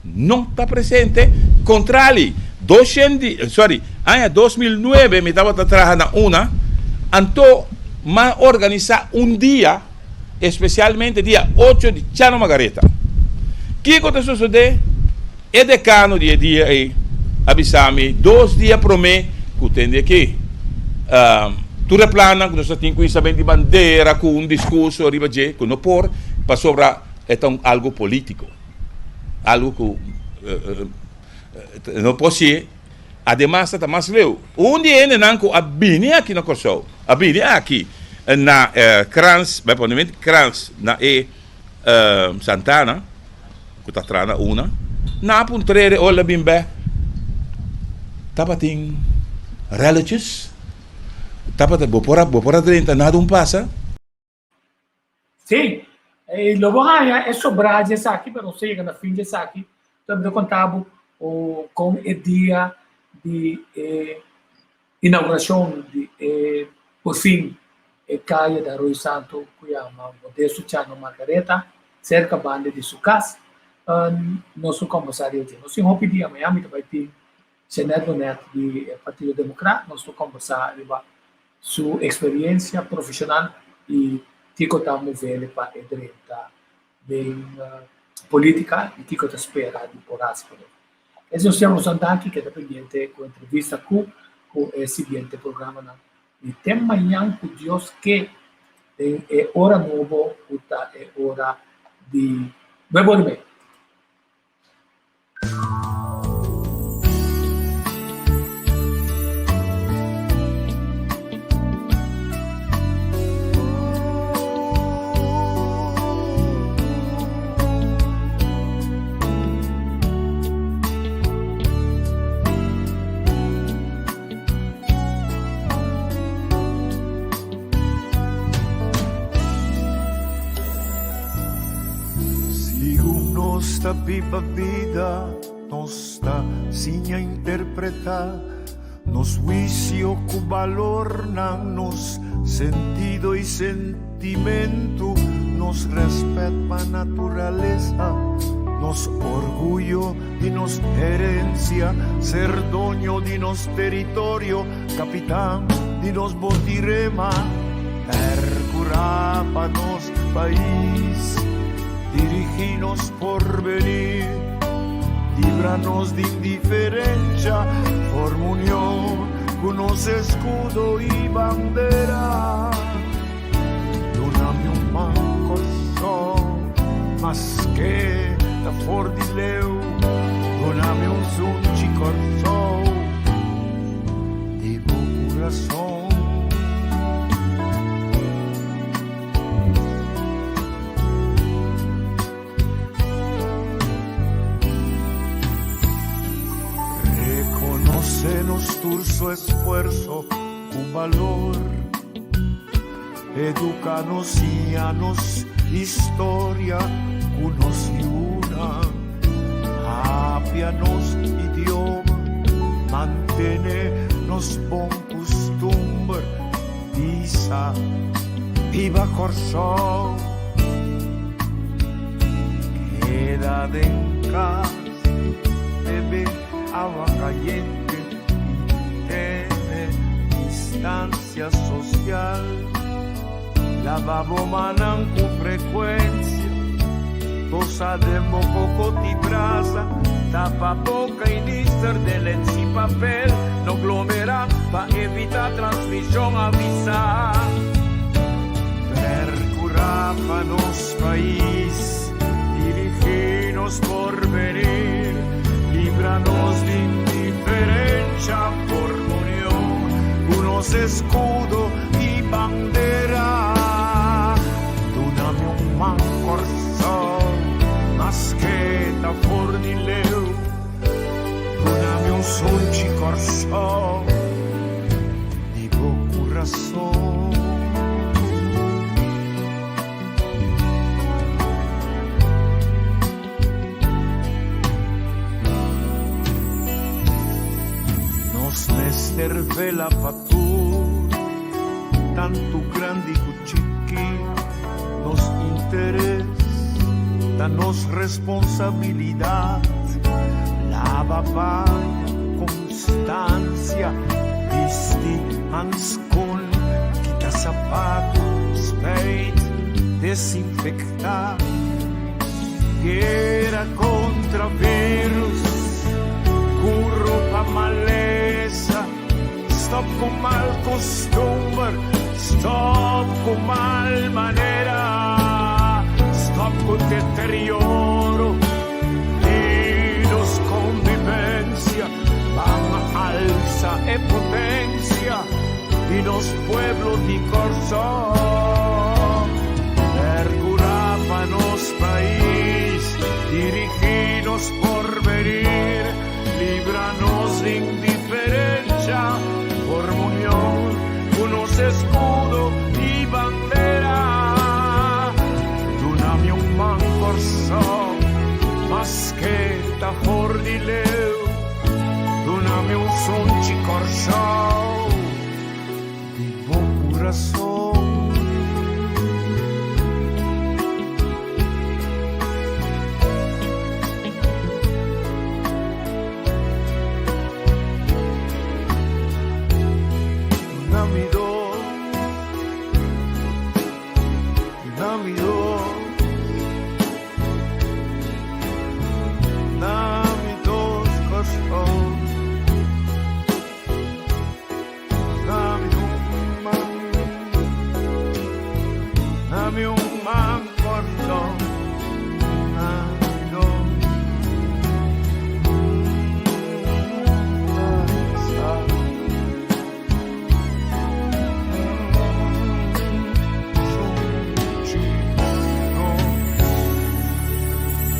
no ta presente, kontrali doshen di, sorry, aña 2009 mi tabata traha na una, anto m'a organisá un dia, espesialmente dia ocho di Chano Margaretha. Kiko ta sosodé? E dekano di e dia ei a bisa mi dos dia promé ku tende aki. Tur e plannan ku nos ta tin ku Isabel di bandera ku un diskurso riba dje ku no por pasobra e ta un algu polítiko, algu ku no por si. Ademas ta ta mas leu. Un di e hendenan ku a bini aki na Kòrsou, a bini aki na Krans, bai pone mente Krans na e Santana, ku ta traha na una, nan a puntr'é ora el a bin bèk, tabatin relletjes? Tabata, bo por a, bo por a drenta nada un pasa? Sí, i lo bo haña e sobrá di esaki, pero nos ta yega na fin di esaki. Enton mi ta konta bo kon e dia di e inaugurashon di e por fin e kaya di Arroyo Santo ku yama Modesto Chano Margaretha serka banda di su kas. Nos lo kombersá riba dje. Nos tin hopi dia, mañana mi ta bai tin Jeanette Bonet di e Partido Demokrat, nos lo kombersá riba su experiencia profesional y kico ta movele pa e drenta den politica y kico ta spera di por haci pa nos. Es nos tin nos andaki keda pendiente cu entrevista cu cu e siguiente programanan y te mañan cu Dios ke den e ora nobo cu ta e ora di nuebe ora y media. Sigun nos ta biba bida, nos ta siña interpretá nos huisio ku balornan, nos sentido i sentimentu, nos rèspèt pa naturalesa, nos orguyo di nos herensia, ser doño di nos teritorio, kapitan di nos botirema, pèrkurá pa nos. Pais, dirigí nos porvenir, libra nos di indiferencia, forma union ku nos escudo i bandera. Duna mi un man Kòrsou, maske ta for di leu, duna mi un sunchi Kòrsou di bo kurason. Reconoce nos tur su esfuerzo cu balor. Educa nos, siña nos historia cu nos yunan. Papia nos idioma, mantene nos bon custumber. Bisa, Biba Kòrsou! Keda den kas, bebe awa kayente i te. Distansia sosial, laba bo mannan ku frekuensia, tosa den bo kokot i brasa, tapa boka i nister den lensi papel, no glomerá pa evitá transmishon, avisá. Perkurá pa nos pais, dirigí nos porvenir, libra nos di indiferensha, forma union ku nos eskudo i bandera. Duna mi un man Kòrsou, maske ta for di leu. Duna mi un sunchi Kòrsou, di bo kurason. Nos mester vela pa tur, tantu grandi ku chiki. Nos interes ta nos responsabilidat. Laba paña ku konstansia, bisti hanskon, kita sapatu, spijt, desinfektá. Guera kontra virus, kuro pa malesa, stòp ku mal kustumber, stòp ku mal manera, stòp ku deterioro di nos konvivensia, ban alsa e potensia di nos pueblo di Kòrsou. Perkurá pa nos pais, dirigí nos porvenir, libra nos di indiferensha, forma union ku nos eskudo i bandera. Duna mi un man Kòrsou, maske ta for di leu, duna mi un sunchi Kòrsou.